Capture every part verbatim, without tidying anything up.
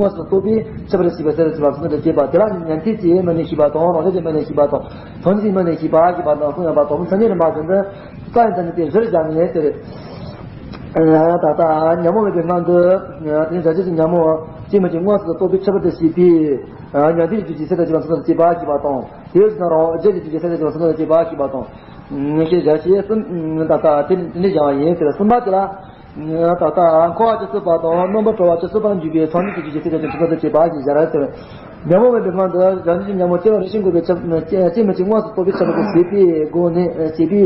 དངོས་སུ་རྟོགས་པས་ཁྱབ་པར་བྱེད་པའི་སེལ་ཟེར་བ་ཚོ་འདི་སྐྱེས་པ་དེ་ལ་ཉན་ཐོས་ཀྱི་མི་ནས་ཤེས་པ་དང་རང་རྒྱལ་གྱི་མི་ནས་ཤེས་པ་དང་སངས་རྒྱས་ཀྱི་མི་ནས་ཤེས་པ་ཞེས་པ་དང་གསུངས་ཡོད་པ་དང་མཚན་ཉིད་རིམ་པ་བཞིན་དུ་རྩ་ཡི་མཚན་ཉིད་དེ་བཞིར་སྦྱར་ནས་དེར། ད་ལྟ་ཉོན་མོངས་མེད་པའི་སྔོན་དུ་དེ་ནི་གཞན་གཅེས་ཀྱི་ཉོན་མོངས་སྐྱེ་མེད་ཀྱི་དངོས་སུ་རྟོགས་པས་ཁྱབ་པར་བྱེད་པའི་ཉན་ཐོས་ཀྱི་རྒྱུད་ཀྱི་སེལ་ཟེར་བ་ཚོ་འདི་སྐྱེས་པ་ཞེས་པ་དང་དེ་བཞིན་རང་རྒྱལ་གྱི་རྒྱུད་ཀྱི་སེལ་ཟེར་བ་ཚོ་འདི་སྐྱེས་པ་ཞེས་པ་དང་། ཞེས་བྱ་ཞེས་གསུམ། ད་ལྟ་དེ་འདྲ་སྦྱར་བ་ཡིན་ཟེར། གསུམ་པ་དེ་ལ། ད་ལྟ་འཁོར་བ་བཅུ་གསུམ་པ་དང་རྣམ་པར་གྲོལ་བ་བཅུ་གསུམ་པར་འཇུག་པའི་སངས་རྒྱས་ཀྱི་རྒྱུད་ཀྱི་སེལ་ཟེར་བ་ཚོ་འདི་སྐྱེས་པ་ཞེས་བྱ་ར་ཟེར། ཉོན་མོངས་མེད་པའི་སྔོན་དུ་བྱང་ཆུབ་ཀྱི་ཉོན་མོངས་སྐྱེ་བ་རེ་ཞིག་འགོག་པའི་ཆ་སྐྱེ་མེད་ཅིང་དངོས་སུ་རྟོགས་པའི་ཁྱད་པར་དུ་བྱེད་པའི་སྒོ་ནས་བྱེད་པའི་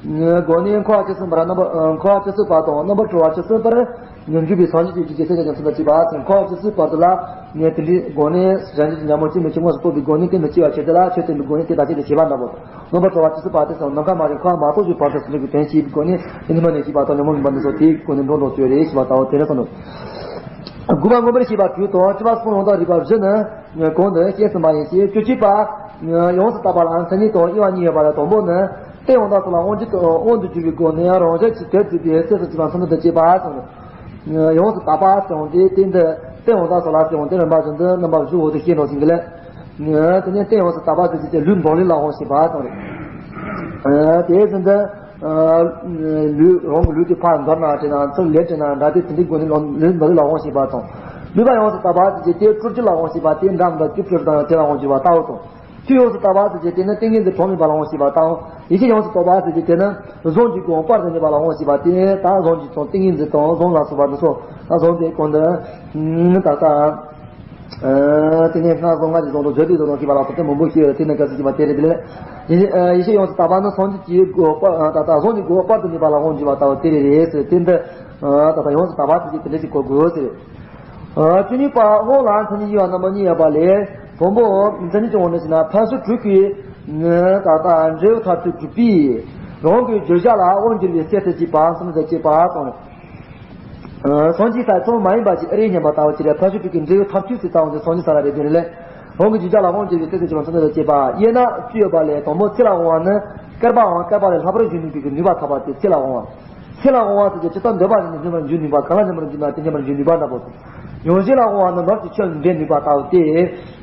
སྒོ་ནས་འཁོར་བ་བཅུ་གསུམ་པར་རྣམ་པར་འཁོར་བ་བཅུ་གསུམ་པ་དང་རྣམ་པར་གྲོལ་བ་བཅུ་གསུམ་པར་ཉོན་འཇུག་པའི་སངས་རྒྱས་ཀྱི་རྒྱུད་ཀྱི་སེལ་ཟེར་བ་ཚོ་འདི་སྐྱེས་པ་ཟེར། འཁོར་བ་བཅུ་གསུམ་པ་དེ་ལ་ནས་དེ་འདྲའི་སྒོ་ནས་བྱང་ཆུབ་ཀྱི་ཉོན་མོངས་སྐྱེ་མེད་ཅིང་དངོས་སུ་རྟོགས་པའི་སྒོ་ནས་དེ་མི་སྐྱེ་བ་ཆོས་ཅན་ལ་ཆོས་བསྟན་པའི་སྒོ་ནས་དེ་དག་ཆོས་ཅན་དུ་བྱེད་པ་འདྲ་པོ། རྣམ་པར་གྲོལ་བ་བཅུ་གསུམ་པ་དེ་ཚོ་ནམ་མཁའ་མ་རིག་འཁོར་བ་མ་རྟོགས་ཀྱི་བར་དུ་སེམས་ཅན་གྱི་དོན་བྱེད་པའི་སྒོ་ནས་དེ་ནི་མི་ནས་ཤེས་པ་དང་ཉོན་མོངས་པ་འདི་ཚོ་དེའི་སྒོ་ནས་འགྲོ་འགྲོ་ཆོས་རེད་ཞེས་པ་ལྟ་བུ་དེ་ནས་གསུངས་འདུག་དགུ་པ་མངོན་པར་ཤེས་པ་དྲུག་དང་བཅུ་པ་གསུམ་ཡང་དག་རིག་པ་བཞི་ནི་གོང་དུ་བཤད་ཟིན་པ་ཡིན་ཞེས། བཅུ་གཅིག་པ། ཡོངས་སུ་དག་པ་ལ་མཚན་ཉིད་དང་དབྱེ་བ་གཉིས་ཡོད་པ་ལས་དང་པོ་ནི། རྟེན་ཡང་དག་སོགས་ལ་དབང་བསྒྱུར་དང་དབང་དུ་གྱུར་པའི་སྒོ་ནས་རང་གཞན་གྱི་དོན་བྱེད་པའི་སེམས་སུ་བྱེད་པ་མཚན་ཉིད་དུ་བྱེད་པ་གསུངས་ནས། ཡོངས་སུ་དག་པ་ཟེར་བ་དེ་རྟེན་འདི་རྟེན་ཡང་དག་སོགས་ལ་ཟེར་བ་དེ་རིམ་པ་བཞིན་དུ་རྣམ་པ་བཞི་འོག་ཏུ་བཤད་འགྲོ་ཟིན་གྱི་ལས། དེ་ནས་རྟེན་ཡོངས་སུ་དག་པ་ཟེར་གྱི་དེ་ལུས་འདོར་ལེན་ལ་དབང་བྱེད་པ་དང་རེད། དེ་བཞིན་དུ། ལུས་རང་གི་ལུས་དེ་ཕར་འདོར་ན་བྱས་ན་ཚུར་ལེན་བྱས་ན་འདྲ་སྟེ་དེ་འདྲའི་སྒོ་ནས་ལུས་འདོར་ལེན་ལ་དབང་བྱེད་པ་དང་། ལུས་པ་ཡོངས་སུ་དག་པ་ཟེར་གྱི་དེ་སྤྲུལ་རྒྱུ་ལ་དབང་བྱེད་པ་དེ་འདྲ་མི་འདྲ་སྤྲུལ་སྤྲུལ་དང་དེ་ལ་དབང་བྱེད་པ་ལྟ་བུ་དང་། ཆོས་ཡོངས་སུ་དག་པ་ཟེར་གྱི་དེ་ནི་ཏིང་ངེ་འཛིན་གྲོགས་མེད་པ་ལ་དབང་བྱེད་པ་དང་། ཡེ་ཤེས་ཡོངས་སུ་རྟོགས་པ་ཟེར་གྱི་དེ་ནི་གཟུངས་ཀྱི་སྒོ་སྤར་དུ་ནུས་པ་ལ་དབང་བྱེད་པ་དེ་ད་གཟུངས་ཀྱི་དང་ཏིང་ངེ་འཛིན་དང་གཟུངས་ལ་སོགས་པ་འདི་ཚོ་ད་གཟུངས་དེ་གོང་དུ་ད་ལྟ། དེ་ནས་སྔགས་གཟུངས་སྔགས་ཀྱི་གཟུངས་དང་བརྗོད་པའི་གཟུངས་དང་ཞེས་པ་ལ་སོགས་ཏེ་མང་པོ་ཞིག་ཡོད། དེ་ནི་ག་ཚོད་ཅིག་པ་དེ་རེད། དེ་ལས་ཡེ་ཤེས་ཡོངས་སུ་དག་པ་ནི་སངས་རྒྱས་ཀྱི་སྒོ་སྤར་ད་ལྟ་གཟུངས་ཀྱི་སྒོ་སྤར་དུ་ནུས་པ་ལ་དབང་བྱེད་པ་ལྟ་བུ་དེ་རེད་ཟེར། དེ་འདི་ད་ལྟ་ཡོངས་སུ་དག་པ་དེ་ཅིག་དེ་འདྲ་ཞིག་གོ་དགོས་ཟེར། བཅུ་གཉིས་པ་དབང་ལ་མཚན་ཉིད་དབྱེ་བ་རྣམ་པ་གཉིས་ཡོད་པ་ལས། དང་པོ་མཚན་ཉིད་ཀྱི་དབང་ནི་ཞེ་ན་ཕན་ཚུན་དྲུག་གི་ད་ལྟ་འབྲས་བུ་མཐར་ཐུག་གྲུབ་པས་རང་གི་བརྗོད་བྱ་ལ་དབང་བསྒྱུར་བའི་སེལ་ཟེར་གྱི་བ་གསུམ་ཟེར་གྱི་བ་དང་། སངས་རྒྱས་ས་ཚང་མ་ཡིན་པ་ཞིག་ཨེ་རེད་སྙམ་པ་ལྟ་བུ་ཅི་རེད། ཕན་ཚུན་དྲུག་གི་འབྲས་བུ་མཐར་ཐུག་ཟེར་ཙམ་དེ་སངས་རྒྱས་ས་ལ་རེད་དེ་ལས། རང་གི་བརྗོད་བྱ་ལ་དབང་བསྒྱུར་བའི་སེལ་ཟེར་གྱི་བ་གསུམ་ཟེར་གྱི་བ་དབྱེ་ན་བཅུ་ཡོད་པ་ལས་དང་པོ་ཚེ་ལ་དབང་བ་ནི་བསྐལ་པའང་བསྐལ་པ་ལས་ལྷག་པར་འཇུག་ནུས་པའི་ནུས་པ་ཐོབ་པ་སྟེ་ཚེ་ལ་དབང་བ། ཚེ་ལ་དབང་བ་ཟེར་གྱི་ཇི་ལྟར་འདོད་པ་བཞིན་དུ་སྙོམས་པར་འཇུག་ནུས་པ། གང་ལ་སྙོམས་པར་འཇུག་ན་དེ་སྙོམས་པར་འཇུག་ནུས་པ་འདྲ་པོ་དང་། ཡང་གཞན་ལ་དབང་བ་ནི་ནོར་གྱི་ཆོས་འདྲེན་ནུས་པ་ལྟ་བུ་སྟེ།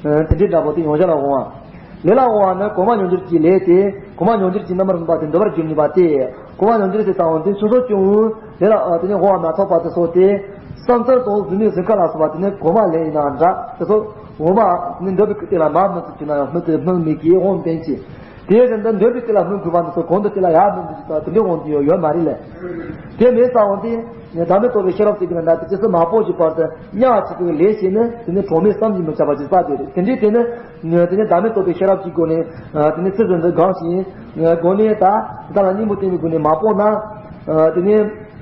དེ་འདྲའི་འདྲ་པོ་སྟེ་ཡང་གཞན་ལ་དབང་བ། ལས་ལ་དབང་བ་ནི་གོང་མ་མྱོང་འགྱུར་གྱི་ལས་ཏེ། གོང་མ་མྱོང་འགྱུར་གྱི་རྣམ་པར་སྨིན་པ་དེ་འདོད་པར་འགྱུར་ནུས་པ་སྟེ། གོང་མ་མྱོང་འགྱུར་ཟེར་ཙམ་དེ་སོ་སོ་སྐྱེ་བོའི་ལས་ལ་དེ་ནི་དབང་བ་མ་ཐོབ་པ་དེ་ཚོ་སྟེ། བསམ་ཚུལ་དང་གཟུགས་མེད་གཟུགས་ཁམས་ལ་སོགས་པ་དེ་ནི་གོང་མ་ལས་ཡིན་ན་འདྲ་དེ་ཚོ། འོ་མ་དེ་ནི་འདོད་པའི་སྐུ་དེ་ལ་མ་སྨིན་ཚུལ་གྱིས་ན་ཡང་སྨིན་ཚུལ་སྨིན་མེད་ཀྱི་དབང་བསྟན་ཅིང་། དེ་བཞིན་དུ་འདོད་པའི་དེ་ལ་སྨིན་དགོས་པ་འདི་ཚོ་གོང་དུ་དེ་ལ་ཡར་སྨིན་དུས་ཀྱི་དེ་འདྲའི་དབང་དུ་ཡོད་ཡོད་མ་རེད་ལས། དེ་མེད་ས་འོང་དེ། བདག་མེད་རྟོགས་པའི་ཤེས་རབ་ཀྱི་རྒྱུད་ལ་འདྲ་སྟེ་ཇི་སྲིད་མ་སྤོང་གྱི་བར་དུ་དམྱལ་བ་སྐྱེ་བའི་ལས་བྱས་ནས་དེ་ནི་གྲངས་མེད་བསམ་གྱིས་མི་ཁྱབ་པ་ཞིག་བསགས་ཏེ་རེད། དེ་འདྲའི་དེ་ནི། དེ་ནི་བདག་མེད་རྟོགས་པའི་ཤེས་རབ་ཀྱི་སྒོ་ནས། དེ་ནི་ཚེ་བཞིན་དུ་གང་ཞིག་སྒོ་ནས་ད་བདག་ལ་གཉེན་པོ་བསྟེན་པའི་སྒོ་ནས་མ་སྤོང་ན། དེ་ནི།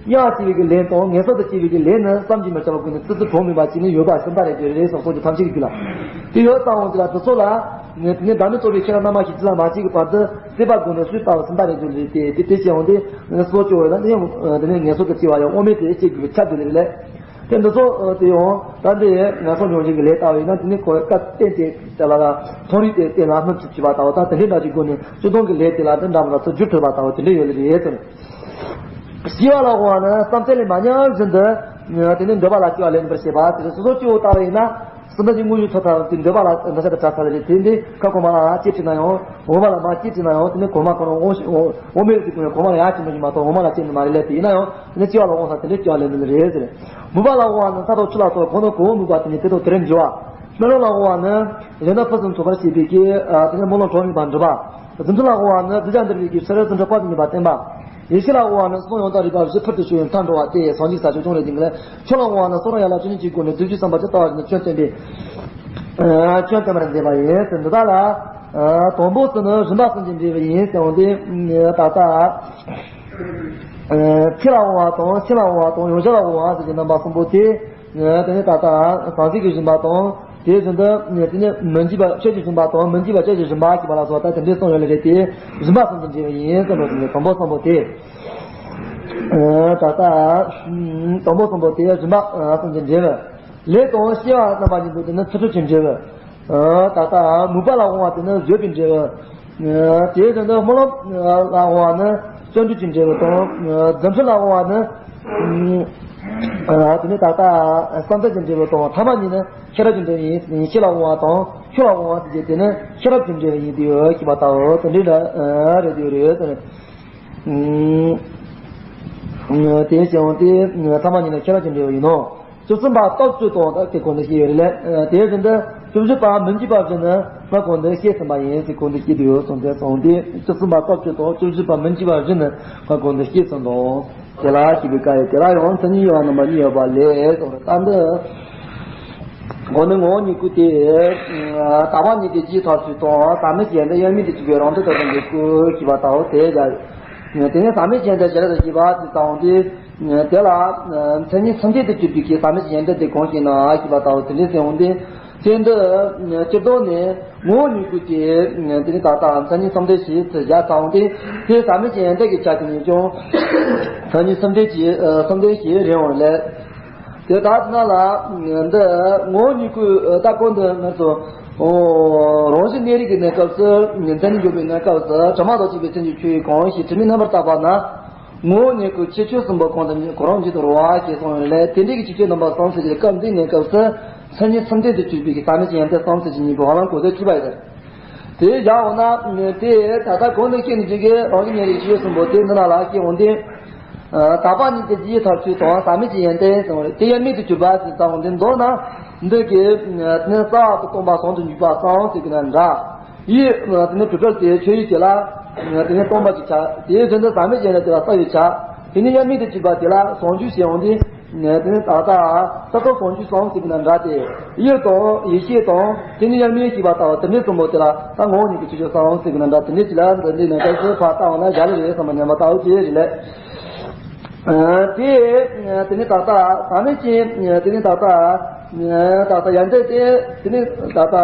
དམྱལ་བ་སྐྱེ་བའི་གི་ལས་དང་ངན་སོང་དུ་སྐྱེ་བའི་གི་ལས་ནི་བསམ་གྱིས་མི་ཁྱབ་པ་ཀུན་ནས་ཙི་ཙི་གྲངས་མེད་པ་ཅིག་ནི་ཡོད་པ་ཤིན་ཏུ་རེ་ལྡོག་རེ་སོགས་སོགས་ཀྱི་ཐམས་ཅད་ཀྱི་རྒྱུད་ལ། དེ་ཡོད་ཙམ་འོང་དུས་ལ་དེ་ཚོ་ལ། དེ་ནི་བདག་མེད་རྟོགས་པའི་ཤེས་རབ་རྣལ་མ་ཞིག་ཅི་ལ་མ་སྐྱེས་ཀྱི་བར་དུ་སྲེད་པ་སྒོ་ནས་སུས་ལྟ་བུ་ཤིན་ཏུ་རེ་ལྡོག་རེ་སྟེ་དེ་དེ་བྱས་འོང་དུས་ངན་སོང་སྐྱེ་བ་ཡང་དེ་ནི་དེ་ནི་ངན་སོང་དུ་སྐྱེ་བ་ཡང་དབང་མེད་དེ་སྐྱེ་དགོས་པའི་ཁྱབ་དགོས་ལེ་ལེ། དེ་འདི་ཚོ་དེ་ཡང་ད་འདི་ངན་སོང་མྱོང་བཞིན་གྱི་ལས་ལྟ་བུ་ཡིན་ན་དེ་ནི་གོ་སྐབས་བསྟན་ཏེ་དེ་ལ་ལ་མཐོང་རིག་དེ་བསྟན་ལ་སྨིན་ཚུལ་བྱེད་པ་ལྟ་བུ་དང་དེ་འདྲའི་འདྲ་ཞིག་སྒོ་ནས་སྤྱི་དོན་གྱི་ལས་དེ་ལ་དེ་འདྲ་མི་འདྲ་ཚུལ་བསྒྱུར་ཐུབ་པ་ལྟ་བུ་དེ་འདྲ་ཡོད་ལེ་རེད་ཟེར། སྐྱེ་བ་ལ་དབང་བ་ནི་བསམ་གཏན་ལས་མ་ཉམས་བཞིན་དུ། དེ་ནི་འདོད་པ་ལ་སྐྱེ་བ་ལེན་པར་བྱེད་པ་དེ་སོ་སོ་སྐྱེ་བོ་ལྟ་བུ་ཡིན་ན། སེམས་ཅན་དངོས་ཡུལ་ཐོབ་ཐང་དེ་འདོད་པ་ལ་འདོད་ཆགས་དང་བྲལ་ཚར་ལེ་རེད། དེ་འདི་ཁ་ཁོ་མ་ལ་སྐྱེ་བྲིས་ན་ཡང་འོ་མ་ལ་མ་སྐྱེ་བྲིས་ན་ཡང་དེ་ནི་གོ་མ་ཁོ་ན་འོ་ཞིག་འོ་འོ་མེད་ཟིག་ཀུན་ཡང་གོ་མ་ལ་ཡ་ཅི་མ་ཞིག་མ་གཏོགས་འོ་མ་ལ་སྐྱེ་ནི་མ་རེད་ལེ། དེ་ཡིན་ན་ཡང་དེ་ནི་སྐྱེ་བ་ལ་དབང་ས་དེ་འདྲའི་སྐྱེ་བ་ལེན་ནི་རེད་ཟེར། མུན་པ་ལ་དབང་བ་ནི་ས་དང་ཆུ་ལ་སོགས་གང་དང་གང་མུག་པ་དེ་ནི་དེ་དང་དེ་རུ་འགྱུར་བ། སྨོན་ལམ་ལ་དབང་བ་ནི་གཞན་དག་ཕུན་སུམ་ཚོགས་པར་བྱེད་པའི་གི་དེ་ནི་སྨོན་ལམ་གྲངས་མེད་པ་འགྲུབ་པ། རྫུ་འཕྲུལ་ལ་དབང་བ་ནི་གདུལ་བྱ་འདུལ་བའི་གི་ཕྱིར་རྫུ་འཕྲུལ་དཔག་ཏུ་མེད་པ་བསྟན་པ། ཡེ་ཤེས་ལ་དབང་བ་ནི་གསུང་ཡང་དག་རིག་པ་བཞི་ཕུལ་དུ་ཞུགས་པའི་མཐའ་འགྲོ་བ་སྟེ་སངས་རྒྱས་ས་ཆོས་སྐྱོང་ལས་ཀྱི་ལས། ཆོས་ལ་དབང་བ་ནི་གསུང་རབ་ཡན་ལག་བཅུ་གཉིས་ཀྱི་སྒོ་ནས་བདུན་ཅུ་ཐམ་པ་ཇི་ལྟ་བ་བཞིན་དུ་ཆོས་བསྟན་པའི་ཆོས་བསྟན་པར་མཛད་པ་ཡིན་ཟེར། འདི་དག་ལ་དང་པོ་ཟེར་ནི་རིམ་པ་གསུམ་གྱིས་འགྲེལ་བ་ཡིན་ཟེར་འོང་སྟེ། ད་ལྟ་ཚེ་ལ་དབང་བ་དང་ཕྱི་ལ་དབང་བ་དང་ཡང་གཞན་ལ་དབང་བ་ཟེར་གྱི་རྣམ་པ་གསུམ་པོ་སྟེ། དེ་ནས་ད་ལྟ་ཟང་ཟིང་གི་རིམ་པ་དང་དེ་བཞིན་དུ་དེ་ནས་མི་འཇིགས་པ་ཆོས་ཀྱི་རིམ་པ་དང་མི་འཇིགས་པ་ཆོས་ཀྱི་རིམ་པ་ཞེས་པ་ལ་སོགས་ད་དེ་འདྲའི་གསུངས་ཡོད་ལེ་རེད་དེ། རིམ་པ་གསུམ་གྱིས་འགྲེལ་བ་ཡིན་ཟེར་ནོ་ཟེར་ནས་དང་པོ་གསུམ་པོ་དེ། ད་ལྟ་དང་པོ་གསུམ་པོ་དེ་རིམ་པ་གསུམ་གྱིས་འགྲེལ་བ། ལས་དང་སྐྱེ་བ་རྣམ་པ་གཉིས་པོ་དེ་ནི་ཚུལ་ཁྲིམས་ཀྱིས་འགྲེལ་བ། ད་ལྟ་མུན་པ་ལ་དབང་བ་དེ་ནི་བརྗོད་པས་འགྲེལ་བ། དེ་བཞིན་དུ་སྨོན་ལམ་ལ་དབང་བ་ནི་བརྩོན་འགྲུས་ཀྱིས་འགྲེལ་བ་དང་། རྫུ་འཕྲུལ་ལ་དབང་བ་ནི། དེ་ནས་ད་ལྟ་བསམ་གཏན་གྱི་འབྲས་བུ་དང་ཐ་མ་གཉིས་ནི་ཤེས་རབ་ཀྱི་འབྲས་བུ་ཡིན། ཤེས་ལ་འོང་བ་དང་ཤུགས་ལ་འོང་བ་ཟེར་གྱི་དེ་ནི་ཤེས་རབ་ཀྱི་འབྲས་བུ་ཡིན་དུས་ཡོད་ཅེས་པ་ལྟ་བུ་དེ་འདྲའི་འདྲ་རེད་དུས་རེད། དེ་བྱས་འོང་དེ་ཐ་མ་གཉིས་ནི་ཤེས་རབ་ཀྱི་འབྲས་བུ་ཡིན་ནོ། བཅུ་གསུམ་པ་སྟོབས་བཅུ་དང་དེ་གོང་དུ་བཤད་ཡོད་རེད་ལས། དེ་བཞིན་དུ་བཅུ་བཞི་པ་མི་འཇིགས་པ་བཞི་ནི་སྔ་གོང་དུ་བཤད་ཟིན་པ་ཡིན་ཟེར་གོང་དུ་བཤད་དུ་ཡོད་གསུངས་ཏེ་གསུངས་ཏེ། བཅུ་གསུམ་པ་སྟོབས་བཅུ་དང་བཅུ་བཞི་པ་མི་འཇིགས་པ་བཞི་ནི་སྔ་གོང་དུ་བཤད་ཟིན་ཏོ། དེ་ལ་ཞེས་པའི་བཀའ་ཡིས་དེ་ལ་ཡང་མཚན་ཉིད་དབྱེ་བ་རྣམ་པ་གཉིས་ཡོད་པ་ལས་གསུངས་རེད། ད་འདི་གོང་ནས་ངོ་བོ་ཉིད་སྐུ་དེ་དག་པ་ཉིད་དེ་རྗེས་ཐག་ཆོད་དང་ཟག་མེད་ཀྱི་ཡོན་ཏན་དབྱེར་མེད་དུ་གྱུར་པའི་རང་དོན་དུ་ལྡན་པའི་སྐུ་ཞེས་པ་ལྟ་བུ་དེ་བཞག་ཡོད། དེ་ནས་ཟག་མེད་ཀྱི་ཡོན་ཏན་ཞེས་ར་ཞེས་པ་དེ་ལྟ་བུ་དེ། དེ་ལ་མཚན་ཉིད་གསུམ་ལྡན་དུ་གྱུར་པའི་གི་ཟག་མེད་ཀྱི་ཡོན་ཏན་དེ་གང་ཞིག་ན་ཞེས་པ་ལྟ་བུ་དེ་འདྲའི་ཟེར་འོང་དུས། དེ་འདི་སྤྱིར་བཏང་ནས་ངོ་བོ་ཉིད་སྐུ་དེ་དེ་ནི་ད་ལྟ་མཚན་ཉིད་གསུམ་ལྡན་ཞེས་བྱ་ལྟ་བུ་དེ། དེ་ཟག་མེད་ཀྱི་ཡོན་ཏན་གྱི་ཆ་དེ་ནས་ཀྱང་མཚན་ཉིད་གསུམ་ལྡན་གྱི་གསུམ་ལྡན་ཞེས་རེད་འོང་ལས། དེ་ལྟར་ན་ལ་འདི་ངོ་བོ་ཉིད་སྐུ་ད་གོང་དུ་ངར་སོ། རང་བཞིན་གནས་རིགས་ཀྱི་གནས་སྐབས་སུ་མཚན་ཉིད་འཇོག་པའི་གནས་སྐབས་སུ་དྲི་མ་དང་བཅས་པའི་མཚན་ཉིད་ཆོས་ཡོད་གང་ཞིག་དྲི་མེད་རྣམ་པར་དག་པ་ན། ངོ་བོ་ཉིད་སྐུ་ཁྱད་ཆོས་གསུམ་པོ་གང་དུ་གོ་རིམ་བཞིན་དུ་རོ་བ་ཞེས་གསུངས་ཡོད་ལས། དེ་འདྲའི་གི་ཁྱད་ཆོས་རྣམ་པ་གསུམ་ཟེར་གྱི་སྐབས་འདིའི་གནས་སྐབས་སུ་མཚན་ཉིད་གསུམ་ལྡན་དུ་གྱུར་པའི་གི་ཟག་མེད་ཀྱི་ཡོན་ཏན་གསུམ་ཟེར་གྱི་གཉིས་པོ་ཧ་ལམ་གོ་ཚོད་ཅི་པ་ཡིན། དེ་བཞག་འོང་ན་དེ་ད་ལྟ་གོང་ནས་བཤད་ནས་ཅིག་གི་རང་བཞིན་གནས་རིགས་ཆོས་གསུམ་པོ་དེ་འདི་ན་ལ་སྐྱེ་འོང་དེ། དག་པ་ཉིད་དེ་རྗེས་ཐག་ཆོད་དང་ཟག་མེད་ཀྱི་ཡོན་ཏན་གསུམ་རེད། དེ་དབྱེར་མེད་དུ་གྱུར་པ་ཟེར་ཙམ་འོང་དེ་མདོར་ན་འདི་གི་ནི་རྩ་བ་དང་སྟོང་པ་ཟུང་དུ་འཇུག་པ་གསུམ་ཟེར་གྱི་ན་འདྲ། ཡིད་དེ་ནི་གྲུབ་པར་དེ་ཆོས་ཡིད་དེ་ལ་དེ་ནི་སྟོང་པ་གི་ཆ། དེའི་དོན་དུ་ཟག་མེད་ཅན་ལ་དེ་ལ་རྩ་བའི་ཆ། དེ་ནི་དབྱེར་མེད་དུ་གྱུར་པ་དེ་ལ་ཟུང་འཇུག་ཞེས་འོང་དུས། དེ་ནི་ད་ལྟ་རྩ་ཐོག་ཟུང་འཇུག་གསུམ་ཟེར་གྱི་ན་འདྲ་སྟེ། ཡིད་དང་ཡེ་ཤེས་དང་དེ་ནི་དབྱེར་མེད་ཞེས་པ་ལྟ་བུ་དེ་འདྲའི་གསུམ་པོ་དེ་ལ་ད་ངོ་བོ་ཉིད་ཀྱི་ཆོས་ཅན་གསུམ་ཟེར་གྱི་ན་འདྲ། དེ་འདྲའི་ཅི་ལ་འདི་འདི་ནས་ཀ་ཚོད་ཕར་བཏང་བ་ན་བཞག་ལེ་རེད་བསམ་པ་ཉམས་པ་ལྟ་བུ་ཅི་རེད་ལས། དེ་དེ་ནི་ད་ལྟ་ཟག་མེད་ཅན་དེ་ནི་ད་ལྟ་ད་ལྟ་ཡོན་ཏན་དེ་དེ་ནི་ད་ལྟ་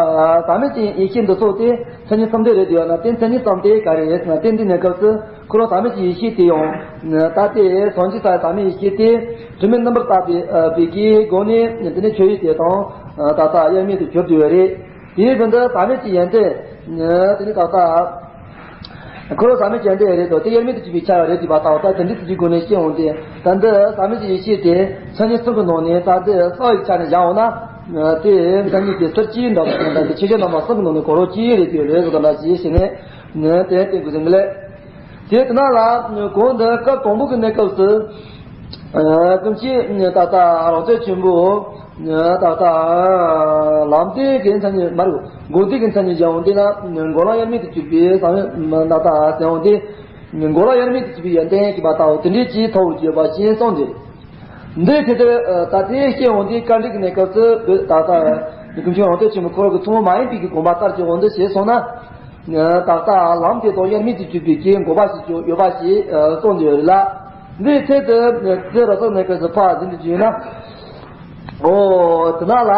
ཟག་མེད་ཅན་ཡེ་ཤེས་འདི་སོགས་དེ་མཚན་ཉིད་གསུམ་ལྡན་རེད་འདུག་ཡོད་ན། དེ་མཚན་ཉིད་གསུམ་དེ་ག་རེ་རེད་ཟེར་ན། དེ་འདི་གནས་སྐབས་སུ་ཁོ་རང་ཟག་མེད་ཀྱི་ཡེ་ཤེས་དེ་ཡང་ད་ལྟའི་ཟུང་འཇུག་ས་ཟག་མེད་ཡེ་ཤེས་དེ་དྲི་མེད་རྣམ་པར་དག་པའི་པའི་གི་སྒོ་ནས་དེ་ནི་ཆོས་ཡིད་དེ་དང་ད་ལྟ་དབྱེར་མེད་དུ་གྱུར་ཏེ་ཡོད་རེད། དེའི་དོན་དུ་ཟག་མེད་ཀྱི་ཡོན་ཏན་དེ་ནི་ད་ལྟ་ཁོ་རང་ཟག་མེད་ཀྱི་ཡོན་ཏན་རེད་དོ། དེ་དབྱེར་མེད་དུ་གྱུར་པའི་ཆ་ཡང་རེད་ཅེས་པ་ལྟ་བུ་ད་དེ་འདྲའི་ཚུལ་གྱི་སྒོ་ནས་བཤད་འོང་སྟེ། ད་འདི་ཟག་མེད་ཀྱི་ཡེ་ཤེས་དེ་མཚན་ཉིད་གསུམ་གྱི་ནང་ནས་ད་འདི་རྩ་བའི་ཆ་ནས་བཞག་འོང་ན། དེ་མཚན་ཉིད་དེ་ཟུར་གཅིག་འདྲ་བ་ཞིག་དང་དེ་ཆོས་ཅན་རྣམ་པ་གསུམ་གྱི་ནང་ནས་གོ་རོགས་གཅིག་རེད་དེ་རེད་ཟེར་དང་འདྲ་ཞིག་བྱས་ནས་དེ་བསྟན་དགོས་ཟིན་གི་ལས། དེ་དེ་ན་ལ་གོང་དུ་སྐབས་དང་པོ་གི་གནས་སྐབས་སུ། ཀུན་མཁྱེན་ད་ལྟ་རང་རྩལ་ཆེན་པོ། ད་ལྟ་ལམ་བདེན་གྱི་མཚན་ཉིད་མ་རེད། འགོག་བདེན་གྱི་མཚན་ཉིད་ཀྱང་འདི་ན་འགོག་ལམ་དབྱེར་མེད་དུ་གྱུར་པའི་ས་བོན་ད་ལྟ་ཟེར་འོང་དེ། འགོག་ལམ་དབྱེར་མེད་དུ་གྱུར་པའི་ཡོན་ཏན་ཞེས་པ་ལྟ་བུ་དེ་འདྲའི་ཅིག་ཐོབ་བརྗོད་པ་ཞེས་གསུངས་ཏེ། འདི་དེ་ལྟར་ད་ལྟའི་སྐྱེ་འོང་དེ་བཀའ་འདྲི་གི་གནས་སྐབས་སུ་ད་ལྟ་ཀུན་མཁྱེན་རང་རྩལ་ཆེན་པོ་ཁོ་རང་གི་ཐུན་མོང་མ་ཡིན་པའི་གི་དགོངས་པ་ལྟར་གྱི་འོང་དུ་བྱས་སོང་ན། ད་ལྟ་ལམ་དེ་དང་དབྱེར་མེད་དུ་གྱུར་པའི་རྐྱེན་འགོག་པ་ཞིག་ཡོད་པ་ཞིག་གསུངས་ཏེ་ཡོད་རེད་ལ། འདིའི་ཚེ་དེ་ཚེ་རབ་གསལ་གནས་སྐབས་སུ་ཕར་ཟིན་དུ་བྱས་ན། འོ་དེ་ན་ལ་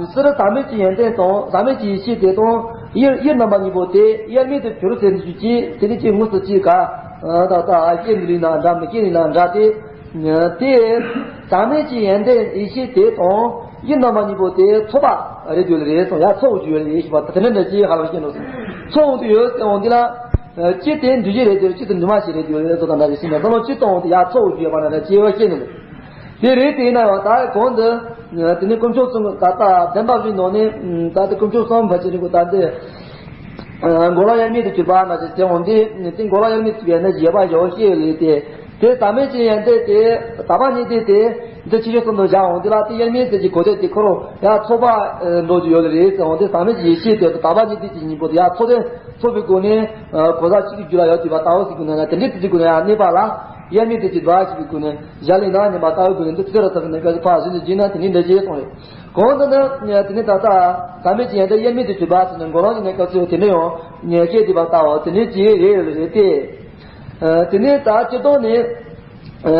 སྤྱིར་ཟག་མེད་ཀྱི་ཡོན་ཏན་དང་ཟག་མེད་ཀྱི་ཡེ་ཤེས་དེ་དང་ཡིད་ཡིད་རྣམ་པ་གཉིས་པོ་དེ་དབྱེར་མེད་དུ་གྱུར་ཟིན་དུ་བྱས་ཀྱི་དེ་ནི་ཅིག་དངོས་སུ་ཅིག་ག་ད་ལྟ་སྐྱེ་འདི་ལས་ན་འདྲ་མི་སྐྱེ་ལས་ན་འདྲ་སྟེ། དེ་ཟག་མེད་ཀྱི་ཡོན་ཏན་ཡེ་ཤེས་དེ་དང་ཡིད་རྣམ་པ་གཉིས་པོ་དེ་ཚོགས་པ་རེད་འདུག་ལེ་རེད་སོང་ཡ་ཚོགས་འོང་རྒྱུ་ཡོད་ལེ་ཞེས་པ་དེ་འདྲ་འདྲ་ཅིག་ཧ་ལམ་ཤེས་འགྲོ་སོང་། ཚོགས་འོང་དུ་ཡོད་ཟེར་འོང་འདི་ལ། གཅིག་དེ་འདུས་བྱས་རེད་དེ་གཅིག་དེ་འདུས་མ་བྱས་རེད་འདུག་ལེ་ཟེར་དང་འདྲ་ཞིག་ཤེས་ནས་བསམ་བློ་གཅིག་གཏོང་འོང་དུ་ཡ་ཚོགས་འོང་རྒྱུ་ཡོད་པ་འདྲ་འདྲ་ཅིག་ཡོད་ཤེས་ནས། དེ་རེད་དེ་ཡིན་ན་ཡང་ད་གོང་དུ། དེ་ནས་དཀོན་མཆོག་གསུམ་ད་ལྟ་བདེན་པ་བཞིན་ནང་ནས་ད་ལྟ་དཀོན་མཆོག་གསུམ་བར་གྱི་རིང་པོ་ད་འདི། འགོག་ལམ་དབྱེར་མེད་དུ་གྱུར་པ་ན་ཅིག་ཟེར་འོང་དེ་དེ་འགོག་ལམ་དབྱེར་མེད་དུ་གྱུར་པའི་ཡོན་ཏན་ཞེས་པ་ཡོད་ཤེས་ཡོད་ལེ་དེ། དེ་ཟག་མེད་ཀྱི་ཡོན་ཏན་དེ་དག་པ་ཉིད་དེ་དེ་འདི་ཆོས་ཅན་གསུམ་དུ་བཞག་འོང་དེ་ལ་དེ་དབྱེར་མེད་ཟེར་གྱི་གོ་དོན་དེ་ཁོ་རང་ཡང་ཚོགས་པ་འགྲོ་རྒྱུ་ཡོད་ལེ་རེད་ཟེར་འོང་དེ་ཟག་མེད་ཀྱི་ཡེ་ཤེས་དེ་དག་པ་ཉིད་དེ་གཅིག་གཉིས་པོ་དེ་ཡང་ཚོགས་དོན་ཚོགས་པའི་སྒོ་ནས་གོ་ས་གཅིག་གི་རྒྱུད་ལ་ཡོད་དེ་བ་ལྟ་བུ་ཟེར་གྱི་ནང་ན་དེ་འདྲའི་དེ་གཅིག་གོ་ནས་ཡང་གནས་པ་ལ་དབྱེར་མེད་དེ་གཅིག་པ་ཞིག་གི་སྒོ་ནས་བཞག་ལེ་ན་ཉན་པ་ལྟ་བུའི་སྒོ་ནས་འདི་ཚེ་རབ་གསལ་གནས་སྐབས་ཕར་ཟིན་དུ་བྱས་ན་དེ་ནི་འདྲ་ཞིག་གསུངས་རེད། གོང་དུ་ནི་དེ་ནི་ད་ལྟ་ཟག་མེད་ཀྱི་ཡོན་ཏན་དབྱེར་མེད་དུ་གྱུར་པ་ཟེར་ནས་འགོག་ལམ་གྱི་གནས་སྐབས་སུ་དེ་འདྲ་ཡང་ཉན་སྐད་དེ་བ་ལྟ་བུ་དེ་འདྲའི་ཅིག་རེད་ཡོད་རེད་དེ། དེ་ནི་ད་སྤྱིར་བཏང་ནི།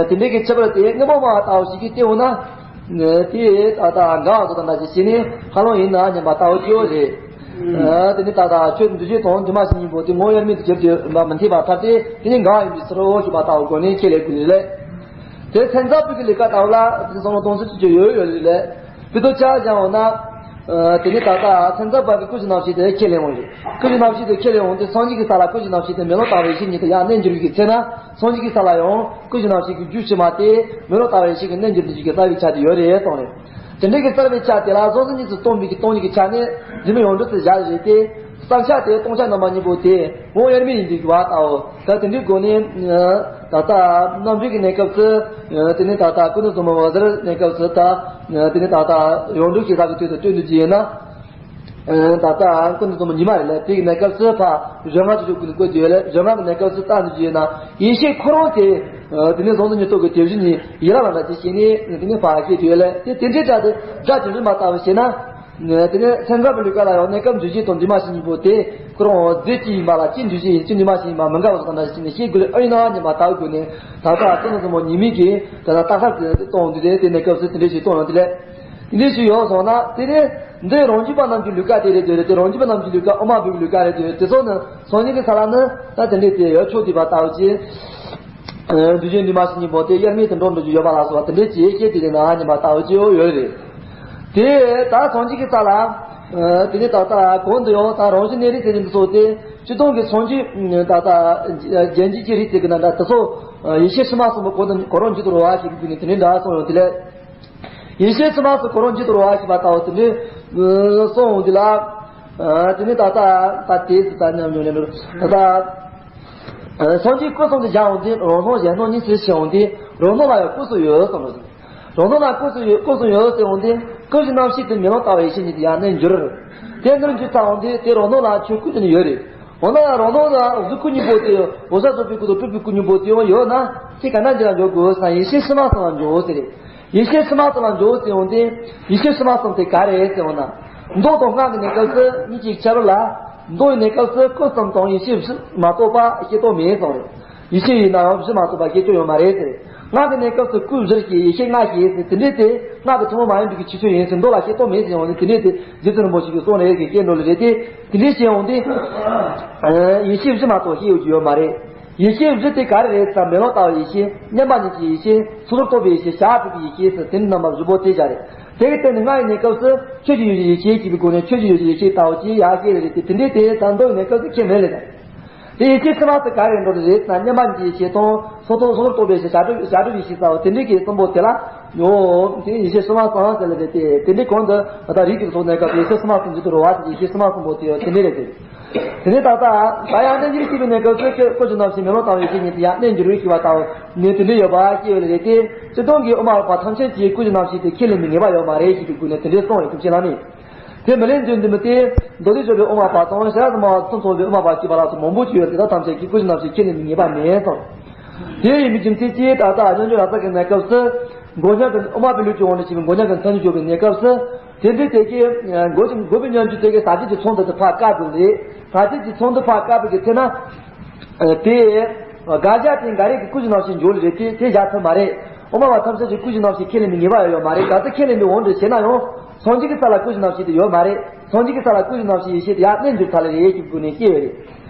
དེ་འདྲའི་གི་ཁྱད་པར་དེ་དངོས་པོ་མ་ལྟ་བུ་ཞིག་གིས་བལྟས་འོང་ན། དེ་ད་ལྟ་འགལ་བ་དང་འདྲ་ཞིག་བྱས་ནས་ཧ་ལམ་ཡིན་ན་ཉན་པ་ལྟ་བུ་སྐྱེ་བོ་རེད། དེ་ནི་ད་ལྟ་ཆོས་འདུས་བྱས་དང་འདུས་མ་བྱས་གཉིས་པོ་དེ་ངོ་བོ་དབྱེར་མེད་དུ་གྱུར་ཏེ་མ་མི་འཐད་པར་ཐལ་ཏེ་དེ་ནི་འགལ་བ་ཡིན་པའི་ཕྱིར་རོ་ཞེས་པ་ལྟ་བུ་སྒོ་ནས་ཁས་ལེན་དགོས་ལེ། དེ་མཚན་ཉིད་པའི་གི་ལས་ཀ་ལྟ་བུ་ལ་དེ་བསམ་བློ་གཏོང་ཚུལ་ཅིག་ཡོད་ཡོད་ལེ། དཔེ་དོན་ཆ་བཞག་འོང་ན། ཨ། དེ་ནས་ད་ལྟ་སེམས་ཙམ་པ་གིས་ཀུན་གཞི་རྣམ་ཤེས་དེ་ཁས་ལེན་འོང་ཞིང་། ཀུན་གཞི་རྣམ་ཤེས་དེ་ཁས་ལེན་འོང་དུས་སངས་རྒྱས་ཀྱི་ས་ལ་ཀུན་གཞི་རྣམ་ཤེས་དེ་མེ་ལོང་ལྟ་བུའི་ཡེ་ཤེས་ཉིད་དུ་ཡང་གནས་འགྱུར་བའི་ཚེ་ན། སངས་རྒྱས་ཀྱི་ས་ལ་ཡང་ཀུན་གཞི་རྣམ་ཤེས་ཀྱི་རྒྱུད་ཕྱི་མ་དེ་མེ་ལོང་ལྟ་བུའི་ཡེ་ཤེས་ཀྱི་གནས་འགྱུར་དུ་འཇུག་གི་རྩ་བའི་ཆ་དེ་ཡོད་རེད་གསུངས་རེད། དེ་འདྲའི་གི་རྩ་བའི་ཆ་དེ་ལ་གཟུགས་གཞི་གཉིས་སུ་སྟོང་པའི་གི་སྟོང་ཉིད་ཀྱི་ཆ་ནས་འཛིན་མེད་ཡོངས་གྲུབ་ཏུ་བཞག་རེད་དེ། བསམ་འཆར་དེ་སྟོང་ཆ་རྣམ་པ་གཉིས་པོ་དེ་དབང་དབྱེར་མེད་ཡིན་པའི་བར་ལྟའོ། ད་དེ་འདྲའི་སྒོ་ནས་ད་ལྟ་རྣམ་འགྲེལ་གྱི་གནས་སྐབས་སུ། དེ་ནས་ད་ལྟ་ཀུན་རྫོབ་ཟབ་མོ་འོད་གསལ་གནས་སྐབས་སུ། ད་དེ་ནས་ད་ལྟ་ཡོངས་གྲུབ་ཤེས་བྱ་གི་དོན་དུ་སྤྲོས་འདུག་ཅེ་ན། ད་ལྟ་ཀུན་རྫོབ་ཟབ་མོ་ཉི་མ་རེད་ལ། དེ་གི་གནས་སྐབས་སུ་ཕར་གཞན་དབང་ཆོས་ཅན་ཀུན་ནས་བཀོད་དེ་ཡོད་ལ། གཞན་དབང་གི་གནས་སྐབས་སུ་ལྟ་འདུག་ཅེ་ན། ཡེ་ཤེས་ཁོ་རང་དེ་དེ་ནས་གཟུང་དུ་ཉིད་རྟོགས་ཀྱི་དེ་བཞིན་ཉིད་ཡིད་ལ་ལ་འདྲ་ཅེས་བཤད་ནས་དེ་ནས་ཕར་བཤད་དེ་ཡོད་ལ། དེ་དེ་འདྲའི་སྒྲ་དེ་སྒྲ་ཇི་འདྲ་མ་ལྟ་བུ་བྱས་ན། དེ་ནས་སེམས་ཙམ་པའི་ལུགས་ཀ་ལ་ཡང་གནས་སྐབས་འདུས་བྱས་དང་འདུས་མ་བྱས་གཉིས་པོ་དེ་ཁོ་རང་རྫས་གཅིག་ཡིན་པ་ལ། གཅིག་འདུས་བྱས་ཡིན་གཅིག་འདུས་མ་བྱས་ཡིན་པ་མི་འགལ་བ་སོགས་དང་འདྲ་ཞིག་ནས་བཤད་དགོས་ལ། ཨ་ཡིན་ན་ཉན་པ་ལྟ་བུའི་སྒོ་ནས་ད་ལྟ་ཀུན་རྫོབ་ཟབ་མོ་ཉི་མའི་གི་ད་ལྟ་རྟགས་གསལ་གཏོང་དུས་དེ་དེ་གནས་སྐབས་སུ་དེ་འདྲ་ཞིག་གཏོང་ཡོང་དུས་ལས། དེ་འདྲ་ཞིག་ཡོད་སོང་ན། དེ་ནས་འདི་རང་རྒྱུད་པ་རྣམས་ཀྱི་ལུགས་ཀ་དེ་རེད་དེ་རེད། དེ་རང་རྒྱུད་པ་རྣམས་ཀྱི་ལུགས་ཀ་དབུ་མ་པའི་ལུགས་ཀ་རེད་དེ་རེད། དེ་ཚོ་ནི་སངས་རྒྱས་ཀྱི་ས་ལ་ནི་ད་དེ་འདྲ་དེ་ཡོད་ཆོག་དུས་པ་ལྟ་བུ་ཅིག་འདུས་བྱས་འདུས་མ་བྱས་གཉིས་པོ་དེ་དབྱེར་མེད་དུ་འགྲོ་འགྲོ་རྒྱུ་ཡོད་པ་ལ་སོགས་པ་དེ་འདྲའི་ཅིག་བཤད་དེ་ཡིན་ན་ཉན་པ་ལྟ་བུ་ཅིག་ཡོད་རེད། དེ་ད་སངས་རྒྱས་ཀྱི་ས་ལ། དེ་ནས་ད་ལྟ་གོང་དུ་ཡང་ད་རང་བཞིན་གནས་རིགས་ཟེར་གྱི་འདུག་སོགས་དེ་སྤྱིར་བཏང་གི་སངས་རྒྱས་ད་ལྟ་རྒྱལ་འཇིག་གི་རིགས་ཟེར་གྱི་ན་འདྲ། དེ་ཚོ་ཡེ་ཤེས་ཕྱི་མ་གསུམ་པོ་གོ་དང་གོ་རང་རྒྱུད་དུ་རོལ་བ་ཞིག་གི་དུས་ནས་དེ་འདྲའི་འདྲ་གསུངས་ཡོང་དེ་ལས། ཡེ་ཤེས་ཕྱི་མ་གསུམ་གོ་རང་རྒྱུད་དུ་རོལ་བ་ཞེས་པ་ལྟ་བུ་དེ་འདྲའི་གསུངས་འོང་དེ་ལ། དེ་ནས་ད་ལྟ་ད་དེ་ཚོ་ད་ཉམས་མྱོང་ནས་ད་ལྟ། སངས་རྒྱས་སྐུ་གསུམ་དུ་བཞག་འོང་དུས་རང་སྣང་གཞན་སྣང་གཉིས་སུ་ཕྱེ་འོང་དུས་རང་སྣང་ལ་ཡང་སྐུ་གསུམ་ཡོད་གསུངས་པ་ཞིག་རང་སྣང་ལ་སྐུ་གསུམ་ཡོད། སྐུ་གསུམ་ཡོད་ཟེར་འོང་དུས་ཀུན་གཞི་རྣམ་ཤེས་དེ་མེ་ལོང་ལྟ་བུའི་ཡེ་ཤེས་ཉིད་དུ་ཡང་གནས་འགྱུར། དེ་ནོར་འགྱུར་ཚར་འོང་དུས་དེ་རང་སྣང་ལ་ཆོས་སྐུ་དེ་ནི་ཡོད་རེད། འོ་ན་རང་སྣང་ལ་གཟུགས་སྐུ་གཉིས་པོ་དེ་འོད་གསལ་རྫོགས་པའི་སྐུ་དང་སྤྲུལ་པའི་སྐུ་གཉིས་པོ་དེ་ཡང་ཡོད་ན། ཁྱེད་ག་འདྲ་འགྱུར་ལ་འགྱུར་དགོས་ཟེར་ན། ཡེ་ཤེས་ཕྱི་མ་གསུམ་ལ་འགྱུར་ཟེར་རེད། ཡེ་ཤེས་ཕྱི་མ་གསུམ་ལ་འགྱུར་ཟེར་འོང་དུས་ཡེ་ཤེས་ཕྱི་མ་གསུམ་དེ་ག་རེ་ཟེར་འོང་ན། མདོ་དང་སྔགས་ཀྱི་གནས་སྐབས་སུ་གཉིས་ཀྱི་ཁྱད་པར་ལ། མདོ་ཡི་གནས་སྐབས་སུ་སྐུ་གསུམ་དང་ཡེ་ཤེས་བཞི་མ་གཏོགས་པ་ཤེས་རྟོགས་མེད་གསུངས་རེད། ཡེ་ཤེས་ཡིན་ན་ཡང་བཞི་མ་གཏོགས་པ་ཤེས་རྟོགས་ཡོད་མ་རེད་ཟེར། སྔགས་ཀྱི་གནས་སྐབས་སུ་སྐུ་བཞིར་སྐྱེ་ཡེ་ཤེས་ལྔ་སྐྱེ་ཟེར། དེ་འདྲས་དེ་སྔགས་ཀྱི་ཐུན་མོང་མ་ཡིན་པའི་ཆོས་ཅན་ཡིན་ཟེར། མདོ་ལ་ཤེས་རྟོགས་མེད་ཟེར་ཡོང་ནས། དེ་འདྲས་དེ་རྗེ་བཙུན་རིན་པོ་ཆེ་གིས་གསུངས་རེད་ཟེར་སྐད་འགྲོ་ལེ་རེད་དེ། དེ་འདྲས་བཤད་ཡོང་དུས། ཡེ་ཤེས་བཞི་མ་གཏོགས་ཤེས་ཡོང་རྒྱུ་ཡོད་མ་རེད། ཡེ་ཤེས་བཞི་དེ་ག་རེ་རེད་ཟེར་ན། མེ་ལོང་ལྟ་བུའི་ཡེ་ཤེས། མཉམ་པ་ཉིད་ཀྱི་ཡེ་ཤེས། སོ་སོར་རྟོག་པའི་ཡེ་ཤེས། བྱ་སྤྲུལ་པའི་ཡེ་ཤེས་ཟེར། དེ་ནི་རྣམ་པ་བཞི་པོ་དེ་བཞག་རེད། དེ་གི་སྟེང་ནས་སྔགས་ཀྱི་གནས་སྐབས་སུ་ཆོས་ཀྱི་ཡེ་ཤེས་ཞེས་པའི་སྒོ་ནས་ཆོས་ཀྱི་ཡེ་ཤེས་ལྟ་བུ་ཅིག་ཡར་སྐྱེ་རེད་དེ། དེ་འདྲས་དེ་ད་མདོ་ཡི་གནས་སྐབས་སུ་ཁས་མེད་ལེ་ད། དེ་ཡེ་ཤེས་ཕྱི་མ་དེ་ག་རེ་འགྲོ་རེད་ཟེར་ན། མཉམ་པ་ཉིད་ཀྱི་ཡེ་ཤེས་དང་སོ་སོར་རྟོག་པའི་ཡེ་ཤེས། བྱ་སྤྲུལ་བྱ་སྤྲུལ་པའི་ཡེ་ཤེས་ལྟ་བུ་དེ་འདྲས་ཀྱི་གསུམ་པོ་དེ་ལ་ཡོད། དེ་ཡེ་ཤེས་ཕྱི་མ་གསུམ་ཟེར་ལེ་རེད་དེ། དེ་འདྲས་གོང་དུ་ད་ལྟ་རིགས་ཀྱི་ཚོགས་གནས་སྐབས་ཡེ་ཤེས་ཕྱི་མ་གསུམ་རྒྱུད་དུ་རོལ་བ་དེ་ཡེ་ཤེས་ཕྱི་མ་གསུམ་པོ་དེ་ཡོད། དེ་འདྲས་རེད་དེ། དེ་ནས་ད་ལྟ་ད་ཡང་གནས་འགྱུར་སྐྱེ་བའི་གནས་སྐབས་སུ་ཀུན་གཞི་རྣམ་ཤེས་མེ་ལོང་ལྟ་བུའི་ཡེ་ཤེས་ཉིད་དུ་ཡང་གནས་འགྱུར་བའི་ཤེས་པ་ལྟ་བུ་ནི་དེ་འདྲའི་ཡོད་པ་སྐྱེ་བ་ལ་རེད་དེ། སྤྱིར་བཏང་གི་དབུ་མ་པ་ཐམས་ཅད་ཀྱིས་ཀུན་གཞི་རྣམ་ཤེས་དེ་ཁས་ལེན་པའི་ངེས་པ་ཡོད་མ་རེད་ཞེས་པའི་སྒོ་ནས་དེ་འདྲའི་གསུངས་ཡོད། ཐུགས་རྗེ་ཆེ་ལགས་ནི། དེ་མི་ལེན་རྒྱུ་འདི་མི་སྟེ། མདོ་སྡེ་སྦྱོར་བའི་དབུ་མ་པ་དང་ཤེས་རབ་སྨྲ་བ་གསུམ་ཚོགས་པའི་དབུ་མ་པ་ཞེས་པ་ལ་སོགས་མང་པོ་ཅིག་ཡོད་དེ། ད་ཐམས་ཅད་ཀྱིས་ཀུན་གཞི་རྣམ་ཤེས་ཁས་ལེན་པའི་ངེས་པ་མེད་དང་། དེ་ཡིན་པའི་རྒྱུ་མཚན་གྱིས་ད་ལྟ་སྙན་བརྒྱུད་རབ་གསལ་གྱི་གནས་སྐབས་སུ། མགོ་ཉམས་ཀྱི་དབུ་མ་པའི་ལུགས་ཀྱི་དབང་དུ་བྱས་པའི་མགོ་ཉམས་ཀྱི་མཚན་ཉིད་སྦྱོར་བའི་གནས་སྐབས་སུ། དེ་འདྲའི་དེ་གའི་མགོ་ཅིག་མགོ་བའི་སྙན་བརྒྱུད་དེ་གའི་ཟབ་རྒྱས་ཀྱི་ཚོགས་འདི་དེ་ཕར་བཀག་དགོས་རེད། ཟབ་རྒྱས་ཀྱི་ཚོགས་འདི་ཕར་བཀག་པའི་གི་ཚེ་ན། དེ་དགག་བྱ་དེ་འགའ་རེ་གི་ཀུན་གཞི་རྣམ་ཤེས་འཇོག་ལེ་རེད་དེ། དེ་བཞག་ཐུབ་མ་རེད། དབུ་མ་པ་ཐམས་ཅད་ཀྱིས་ཀུན་གཞི་རྣམ་ཤེས་ཁས་ལེན་པའི་ངེས་པ་ཡོད་མ་རེད། ག་ཚོད་ཁས་ལེན་པའི་དབང་དུ་བྱས་ན་ཡང་སངས་རྒྱས་ཀྱི་ས་ལ་ཀུན་གཞི་རྣམ་ཤེས་དེ་ཡོད་མ་རེད། སངས་རྒྱས་ཀྱི་ས་ལ་ཀུན་གཞི་རྣམ་ཤེས་ཡེ་ཤེས་དེ་ཡར་གནས་འགྱུར་ཐལ་ལེ་རེད་ཞེས་པའི་སྒོ་ནས་སྐྱེ་བ་རེད།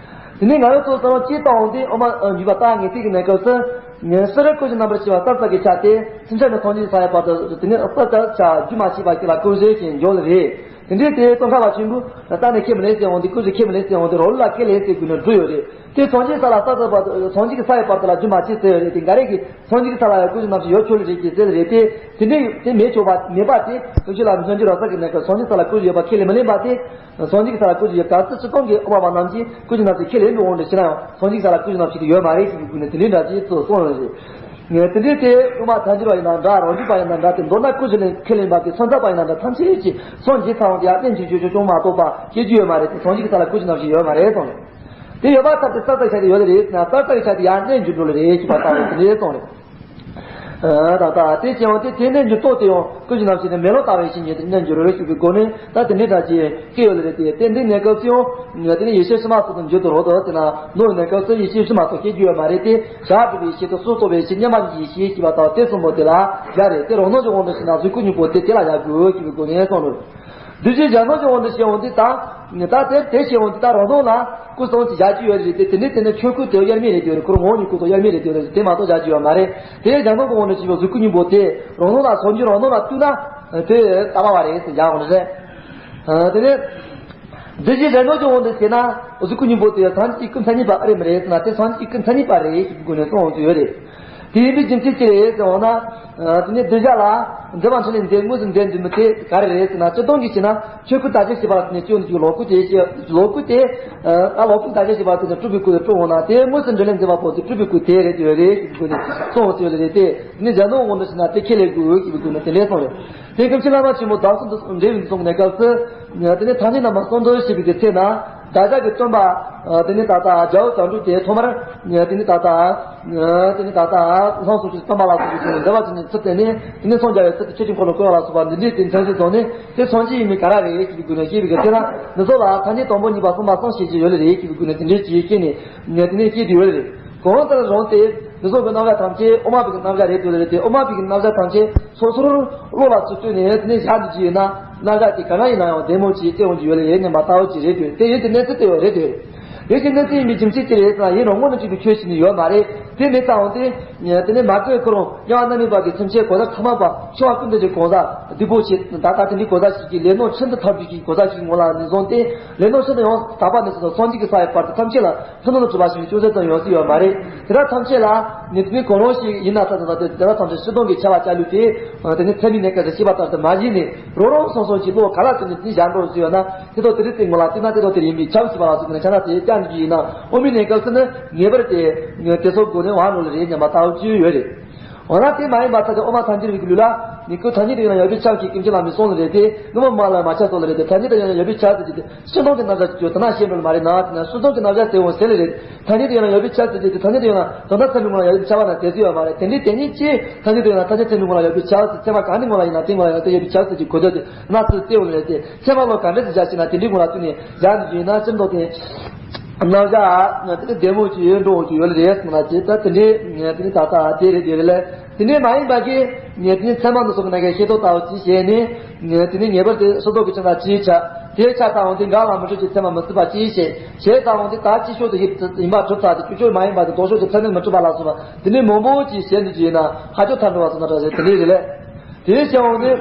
དེ་ནས་ང་རང་ཚོ་བསམ་བློ་ཅིག་བཏང་འོང་དུས། དབུ་མ་འཇུག་པ་རྟགས་ངེས་གསལ་གྱི་གནས་སྐབས་སུ། ཕྱི་རོལ་ཀུན་གཞི་རྣམ་པར་ཤེས་པ་རྟག་རྟག་གི་ཆ་དེ། སེམས་ཅན་ནས་སངས་རྒྱས་ས་ཡི་བར་དུ་དེ་ནས་རྟག་རྟག་ཆ་རྒྱུན་མ་ཆད་པ་ཞིག་ལ་ཀུན་གཞི་ཞེས་འཇོག་ལེ་རེད། དེ་འདྲའི་དེ་ཙོང་ཁ་པ་ཆེན་པོས་རྟགས་ནི་ཁས་མི་ལེན་ཟེར་འོང་དུས། ཀུན་གཞི་ཁས་མི་ལེན་ཟེར་འོང་དུས། རོ་ལུ་ལ་ཁས་ལེན་ཟེར་དགོས་ནས་འགྲོ་ཡོད་རེད། དེ་སངས་རྒྱས་ས་ལ་རྟག་རྟག་བར་དུ། སངས་རྒྱས་ཀྱི་ས་ཡི་བར་དུ་ལ་རྒྱུན་མ་ཆད་ཟེར་ཡོད་རེད་དེ། འགའ་རེ་གིས་སངས་རྒྱས་ཀྱི་ས་ལ་ཡང་ཀུན་གཞི་རྣམ་ཤེས་ཡོད་ཆོག་ལེ་རེད་ཅེས་ཟེར་རེད་དེ། དེ་འདྲའི་དེ་མེད་ཆོག་པ་མེད་པ་དེ། དེ་ཕྱི་ལ་སྙན་བརྒྱུད་རབ་གསལ་གྱི་གནས་སྐབས་སངས་རྒྱས་ས་ལ་ཀུན་གཞི་ཡོད་པ་ཁས་ལེན་མི་ལེན་པ་དེ། སངས་རྒྱས་ཀྱི་ས་ལ་ཀུན་གཞི་ཡོད། ག་ཚོད་སྤྱིར་བཏང་གི་དབུ་མ་པ་རྣམས་ཀྱིས་ཀུན་གཞི་རྣམ་ཤེས་ཁས་ལེན་པའི་དབང་དུ་བྱས་ན་ཡང་སངས་རྒྱས་ཀྱི་ས་ལ་ཀུན་གཞི་རྣམ་ཤེས་དེ་ཡོད་མ་རེད་ཞེས་པའི་སྒོ་ནས་དེ་འདྲའི་འདྲ་ཅིག་གསུངས་ཡོད་རེད། དེ་འདྲའི་དེ་དབུ་མ་ཐལ་འགྱུར་བ་ཡིན་ན་འདྲ། རང་རྒྱུད་པ་ཡིན་ན་འདྲ། དེ་མདོར་ན་ཀུན་གཞི་ལེན་ཁས་ལེན་པ་དེ་སེམས་ཙམ་པ་ཡིན་ན་འདྲ། ཐམས་ཅད་ཀྱིས་སངས་རྒྱས་ཚར་འོང་དུས་ཡར་གནས་འགྱུར་ཆོག་ཆོག་ཆུང་མ་གཏོགས་པ་སྐྱེ་རྒྱུ་ཡོད་མ་རེད་དེ། སངས་རྒྱས་ཀྱི་ས་ལ་ཀུན་གཞི་རྣམ་ཤེས་ཡོད་མ་རེད་གསུངས་རེད། དེ་ཡོད་པ་ལྟར་དུ་རྟག་རྟག་གི་ཆ་དེ་ཡོད་རེད་ན། རྟག་རྟག་གི་ཆ་དེ་ཡར་གནས་འགྱུར་འགྲོ་ལེ་རེད་ཅེས་པ་ལྟ་བུ་དེ་འདྲའི་གསུངས་རེད། ད་ལྟ་དེ་བྱས་ཡོང་དུས་དེ་གནས་འགྱུར་རྟོགས་དེ་ཡང་ཀུན་གཞི་རྣམ་ཤེས་དེ་མེ་ལོང་ལྟ་བུའི་ཡེ་ཤེས་ཉིད་དུ་གནས་འགྱུར་རོ་ཞེས་པའི་སྒོ་ནས་ད་དེ་འདྲའི་འདྲ་ཅིག་སྐྱེ་ཡོད་ལེ་རེད་དེ། དེ་འདྲའི་གནས་སྐབས་སུ་ཡང་དེ་ནས་ཡེ་ཤེས་ཕྱི་མ་སོགས་དང་འགྱུར་དུ་རོ་དོ་ཟེར་ན། མདོ་ཡི་གནས་སྐབས་སུ་ཡེ་ཤེས་ཕྱི་མ་སོགས་སྐྱེ་རྒྱུ་ཡོད་མ་རེད་དེ། བྱ་སྤྲུལ་པའི་ཡེ་ཤེས་དང་སོ་སོར་རྟོག་པའི་ཡེ་ཤེས། མཉམ་པ་ཉིད་ཀྱི་ཡེ་ཤེས་ཞེས་པ་ལྟ་བུ་དེ་གསུམ་པོ་དེ་ལ་བཞག་རེད་དེ། རང་སྣང་གི་དབང་དུ་བྱས་ན་གཟུགས་སྐུ་གཉིས་པོ་དེ་དེ་ལ་བཞག་དགོས་ཞེས་པའི་སྒོ་ནས་གསུངས་རེད། འདུས་བྱས་གཞན་སྣང་གི་དབང་དུ་བྱས་འོང་དུས་ད། ད་དེར་དེ་བྱས་འོང་དུས་ད་རང་སྣང་ལ་སྐུ་གསུམ་གྱི་བཞག་རྒྱུ་ཡོད་རེད་དེ། དེ་ནི་དེ་ནི་ཆོས་སྐུ་དེ་དབྱེར་མེད་རེད་དེ། ཁོ་རང་ངོ་བོ་ཉིད་སྐུ་དང་དབྱེར་མེད་རེད་དེ། དེ་མ་གཏོགས་བཞག་རྒྱུ་ཡོད་མ་རེད། དེ་གཞན་སྣང་གི་དབང་དུ་བྱས་པའི་གཟུགས་སྐུ་གཉིས་པོ་དེ་རང་སྣང་ལ་སོགས་རྒྱུ་རང་སྣང་ལ་ལྟོས་ན་དེ་ལྟ་བ་རེད་ཟེར་བཞག་འོང་རེད། དེ་ནས་འདི་བཞིན་རེ་ནོ་ཀྱི་འོག་ཏུ་བྱས་ན་གཟུགས་སྐུ་སྙིང་པོ་དེ་སངས་རྒྱས་ཀྱི་སྐུ་མཚན་ཉིད་པ་ཨེ་རེད་མ་རེད་ཟེར་ན། དེ་སངས་རྒྱས་ཀྱི་སྐུ་མཚན་ཉིད་པ་རེད་ཞེས་པའི་སྒོ་ནས་གསུངས་ཡོང་གི་ཡོད་རེད། དེ་ཡིན་པའི་རྒྱུ་མཚན་ཅི་རེད་ཟེར་འོང་ན། དེ་ནས་གདུལ་བྱ་ལ་འདུལ་བ་འཕྲིན་ལས་མཛད་དངོས་སུ་མཛད་འདུག་མི་དེ་ག་རེ་རེད་ཟེར་ན། སྤྱིར་བཏང་གི་བྱས་ན་ཆོས་སྐུ་དར་ཁྱབ་བྱེད་པ་ལ་བརྟེན་ནས་སྤྱོད་འཇུག་ལོངས་སྐུ་དེ། ལོངས་སྐུ་དེ་ད་ལོངས་སྐུ་དར་ཁྱབ་བྱེད་པ་ལ་བརྟེན་ནས་སྤྲུལ་པའི་སྐུ་ལ་སྤྲུལ་འོང་ན། དེ་དངོས་སུ་འཕྲིན་ལས་མཛད་པ་པོ་དེ་སྤྲུལ་པའི་སྐུ་དེ་རེད་དེ་རེད་ཞེས་པའི་སྒོ་ནས་གསུངས་ཡོད་རེད་དེ། དེ་ནས་གཞན་དོན་དབང་དུ་བྱས་ན་དེ་ཁས་ལེན་དགོས་ཞེས་པའི་སྒོ་ནས་དེ་འདྲའི་གསུངས་རེད། དེ་སྐབས་ཕྱི་ལ་མ་ཆེན་མོ་བདག་སོགས་འདི་འབྲེལ་བའི་འདི་སོང་གནས་སྐབས་སུ། དེ་ནས་ཐ་སྙད་རྣམ་པ་གསུམ་དུ་བཤད་པའི་གི་ཚེ་ན། བདག་ཅག་གི་སྟོན་པ། དེ་ནས་ད་ལྟ་རྒྱལ་བ་བྱང་ཆུབ་དེ་ཐོག་མར། དེ་ནས་ད་ལྟ། དེ་ནས་ད་ལྟ་ལྷ་སོགས་ཀྱི་སྟོན་པ་ལ་སོགས་པའི་འདི་བ་ཅན་གྱི་ཚུལ་དེ་ནས། དེ་ནས་སངས་རྒྱས་པའི་ཚུལ་དུ་ཆོས་ཀྱི་འཁོར་ལོ་བསྐོར་བ་ལ་སོགས་པ་འདི་འདྲའི་དེ་མཚན་ཞིག་བཟུང་ནས། དེ་སངས་རྒྱས་ཡིན་མིན་ག་རེ་རེད་ཞེས་པའི་སྒོ་ནས་བཤད་པའི་གི་ཚེ་ན། འདི་ཚོ་ལ་ཐ་སྙད་དང་པོ་གཉིས་པ་གསུམ་པ་གསུམ་བཤད་ཀྱི་ཡོད་ལེ་རེད་ཞེས་པའི་སྒོ་ནས་དེ་འདྲའི་ཅིག་བཤད་ནས། དེ་ནས་བཤད་དེ་ཡོད་ལེ་རེད། གང་ལྟར་རང་དེ་འདི་ཚོ་གི་རྣམ་གཞག་ཐམས་ཅད་དབུ་མ་པའི་གི་རྣམ་གཞག་རེད་འདུག་ལེ་རེད་དེ། དབུ་མ་པའི་གི་རྣམ་གཞག་ཐམས་ཅད་སོ་སོར་བློ་ལ་ཚུར་བཏོན་ནས་དེ་ནས་བཞག་འདུག་ཅིག་ཡིན་ན། རྣམ་གཞག་དེ་ག་ན་ཡིན་ན་ཡང་བདེ་མོ་ཅིག་སྟེར་འོང་གི་ཡོད་ལེ་རེད། སྙམ་པ་ལྟ་བུ་ཅིག་རེད་འདུག་དེ་ཡིན་དུས་གནས་ཚུལ་དེ་ཡོད་རེད་འདུག་ཡོད་ཀྱི་གནས་ཚུལ་ཡིན་པའི་རྒྱུ་མཚན་ཅི་རེད་ཟེར་ན། ཡིན་རུང་དངོས་གནས་ཅིག་ཏུ་ཁྱོད་ཤི་ནི་ཡོད་མ་རེད། དེ་མེད་ཙང་འོང་དེ། དེ་ནས་མ་བསྐོས་ཁོ་རང་དམྱལ་བ་མནར་མེད་པ་གི་ཚིམ་བྱའི་གོ་ཆ་ཐ་མལ་པ་འཆི་བ་ཀུན་འདས་ཀྱི་གང་ཟག་སྡིག་པོ་ཆེ་ད་ལྟ་དེ་འདྲའི་གོ་ཆ་ཞིག་གི་ལས་སྣང་ཤིན་ཏུ་ཐབས་སྡུག་གི་གོ་ཆ་ཞིག་ངོ་ལ་ནི་བཟུང་སྟེ། ལས་སྣང་ཤིན་ཏུ་ཡང་དག་པ་ནས་བཟུང་སངས་རྒྱས་ཀྱི་ས་ཡི་བར་དུ་ཐམས་ཅད་ལ་ཕན་ཐོགས་སུ་གྲུབ་པ་ཞིག་ནི་ཅུང་ཟད་ཙམ་ཡོང་སྲིད་ཡོད་མ་རེད། དེ་དག་ཐམས་ཅད་ལ་ནི་དེ་ནི་གང་རུང་ཞིག་ཡིན་ན་ད་ད་ད་དེ་དག་ཐམས་ཅད་སྤྱིར་བཏང་གི་ཁྱབ་པ་ལྕགས་ལུག་དེ། དེ་ནི་ཚད་མའི་གནས་སྐབས་སུ་ཤེས་པ་ལྟར་དུ་མ་བཞེས་ནས་རང་རང་སོ་སོ་གྱི་བློ་ག་ལ་བརྟེན་ནས་དེ་བཞག་འགྲོ་སྲིད་ཡོད་ན། དེ་དག་དེ་རིགས་དེ་ངོ་ལ་བལྟས་ན་དེ་དག་དེ་ཡིན་པས་ཁྱབ་སྲིད་པ་ལ་སོགས་ཀྱི་ཆ་ན་དེ་ཀྱང་འདི་ཡིན་ན། དབུ་མའི་གནས་སྐབས་སུ་ནི་ངེས་པར་དེ་དེ་ཚོ་དགོས་ནས་འོང་འགྲོ་ལེ་རེད་སྙམ་པ་ལྟ་བུ་ཅིག་ཡོད་རེད། འོ་ན་དེ་མ་ཡིན་པ་ཐ་ཆད་དབུ་མ་ཐལ་འགྱུར་བའི་ལུགས་ལ་ནི་ཀུན་ཐ་སྙད་དུ་ཡོད་ན་ཡོད་པའི་ཆ་ཞིག་ཀུན་མཁྱེན་བླ་མའི་གསུང་ལ་རེད་དེ། ནུབ་མོ་མ་ལ་མ་ཆགས་སོགས་ལ་རེད་དེ། ཐ་སྙད་དུ་ཡོད་ན་ཡོད་པའི་ཆ་ཟེར་གྱི་དེ་སྤྱིར་བཏང་གི་རྣམ་གཞག་ཅིག་ཡོད་ཐ་ན་ཤེས་འགྲོ་ལ་མ་རེད་ན། དེ་ན་སྤྱིར་བཏང་གི་རྣམ་གཞག་ཟེར་འོང་ཟེར་ལེ་རེད། ཐ་སྙད་དུ་ཡོད་ན་ཡོད་པའི་ཆ་ཟེར་གྱི་དེ། ཐ་སྙད་དུ་ཡོད་ན་དོན་དམ་ཚད་མའི་ངོ་ལ་ཡོད་པའི་ཆ་བ་ན་དེ་སུ་ཡོད་མ་རེད། དེ་འདྲའི་དེ་ཉིད་ཀྱིས་ཐ་སྙད་དུ་ཡོད་ན་ཐ་སྙད་ཚད་མའི་ངོ་ལ་ཡོད་པའི་ཆ་ཟེར། ཚད་མ་གང་གི་ངོ་ལ་ཡིན་ན་དེའི་ངོ་ལ་ཡང་དེ་ཡོད་པའི་ཆ་ཟེར་གྱི་གོ་དོན་དེ་ན་ཚུར་སྟེ་འོང་ལེ་རེད་དེ། ཚད་མ་བློ་ག་འདྲ་ཞིག་བཞག་ཞིག་ན་དེ་འདྲའི་ངོ་ལ་བསྟུན་ནས་བཞག་འདུག་ཡིན་ན་སྤྱིར་བཏང་དེ། རྣམ་གཞག་དེ་ནི་བདེ་མོ་ཅིག་ཡོད་འགྲོ་ཅིག་ཡོད་ལེ་རེད་སོང་ན་ཅིག་ད་དེ་འདྲའི་དེ་ནི་ད་ལྟ་དེ་རེད་དེ་རེད་ལེ། དེ་ནས་མ་ཡིན་པ་གི་དེ་ནི་ཚད་མ་འདི་སོགས་ཀྱི་ནང་གི་ཤེས་རྟོགས་ལྟ་བུ་ཅིག་བྱས་ནས། དེ་ནི་ངེས་པར་དུ་སོ་སོ་གི་ཅི་འདྲ་ཅིག་ཆ་དེ་ཆ་ལྟ་འོང་དེ་འགག་ལ་མི་འགྲོ་ཅིག་ཚད་མ་མི་སྲིད་པ་ཅིག་བྱས་བྱས་ལྟ་འོང་དེ་ད་ཅིག་ཤོག་དེ་ཡིན་པ་གྲུབ་ཚར་དེ་ཅིག་ཤོག་མ་ཡིན་པ་དེ་ལྡོག་ཕྱོགས་ཀྱི་ཚད་མས་མི་གྲུབ་པ་ལ་སོགས་པ་དེ་ནི་མང་པོ་ཅིག་བྱས་འདུག་ཅིག་ཡིན་ན་ཧ་ཅང་ཐལ་འགྲོ་བ་སོང་ན་འདྲ་ཞིག་དེ་འདྲའི་རེད་ལེ། དེ་བྱས་འོང་དེ།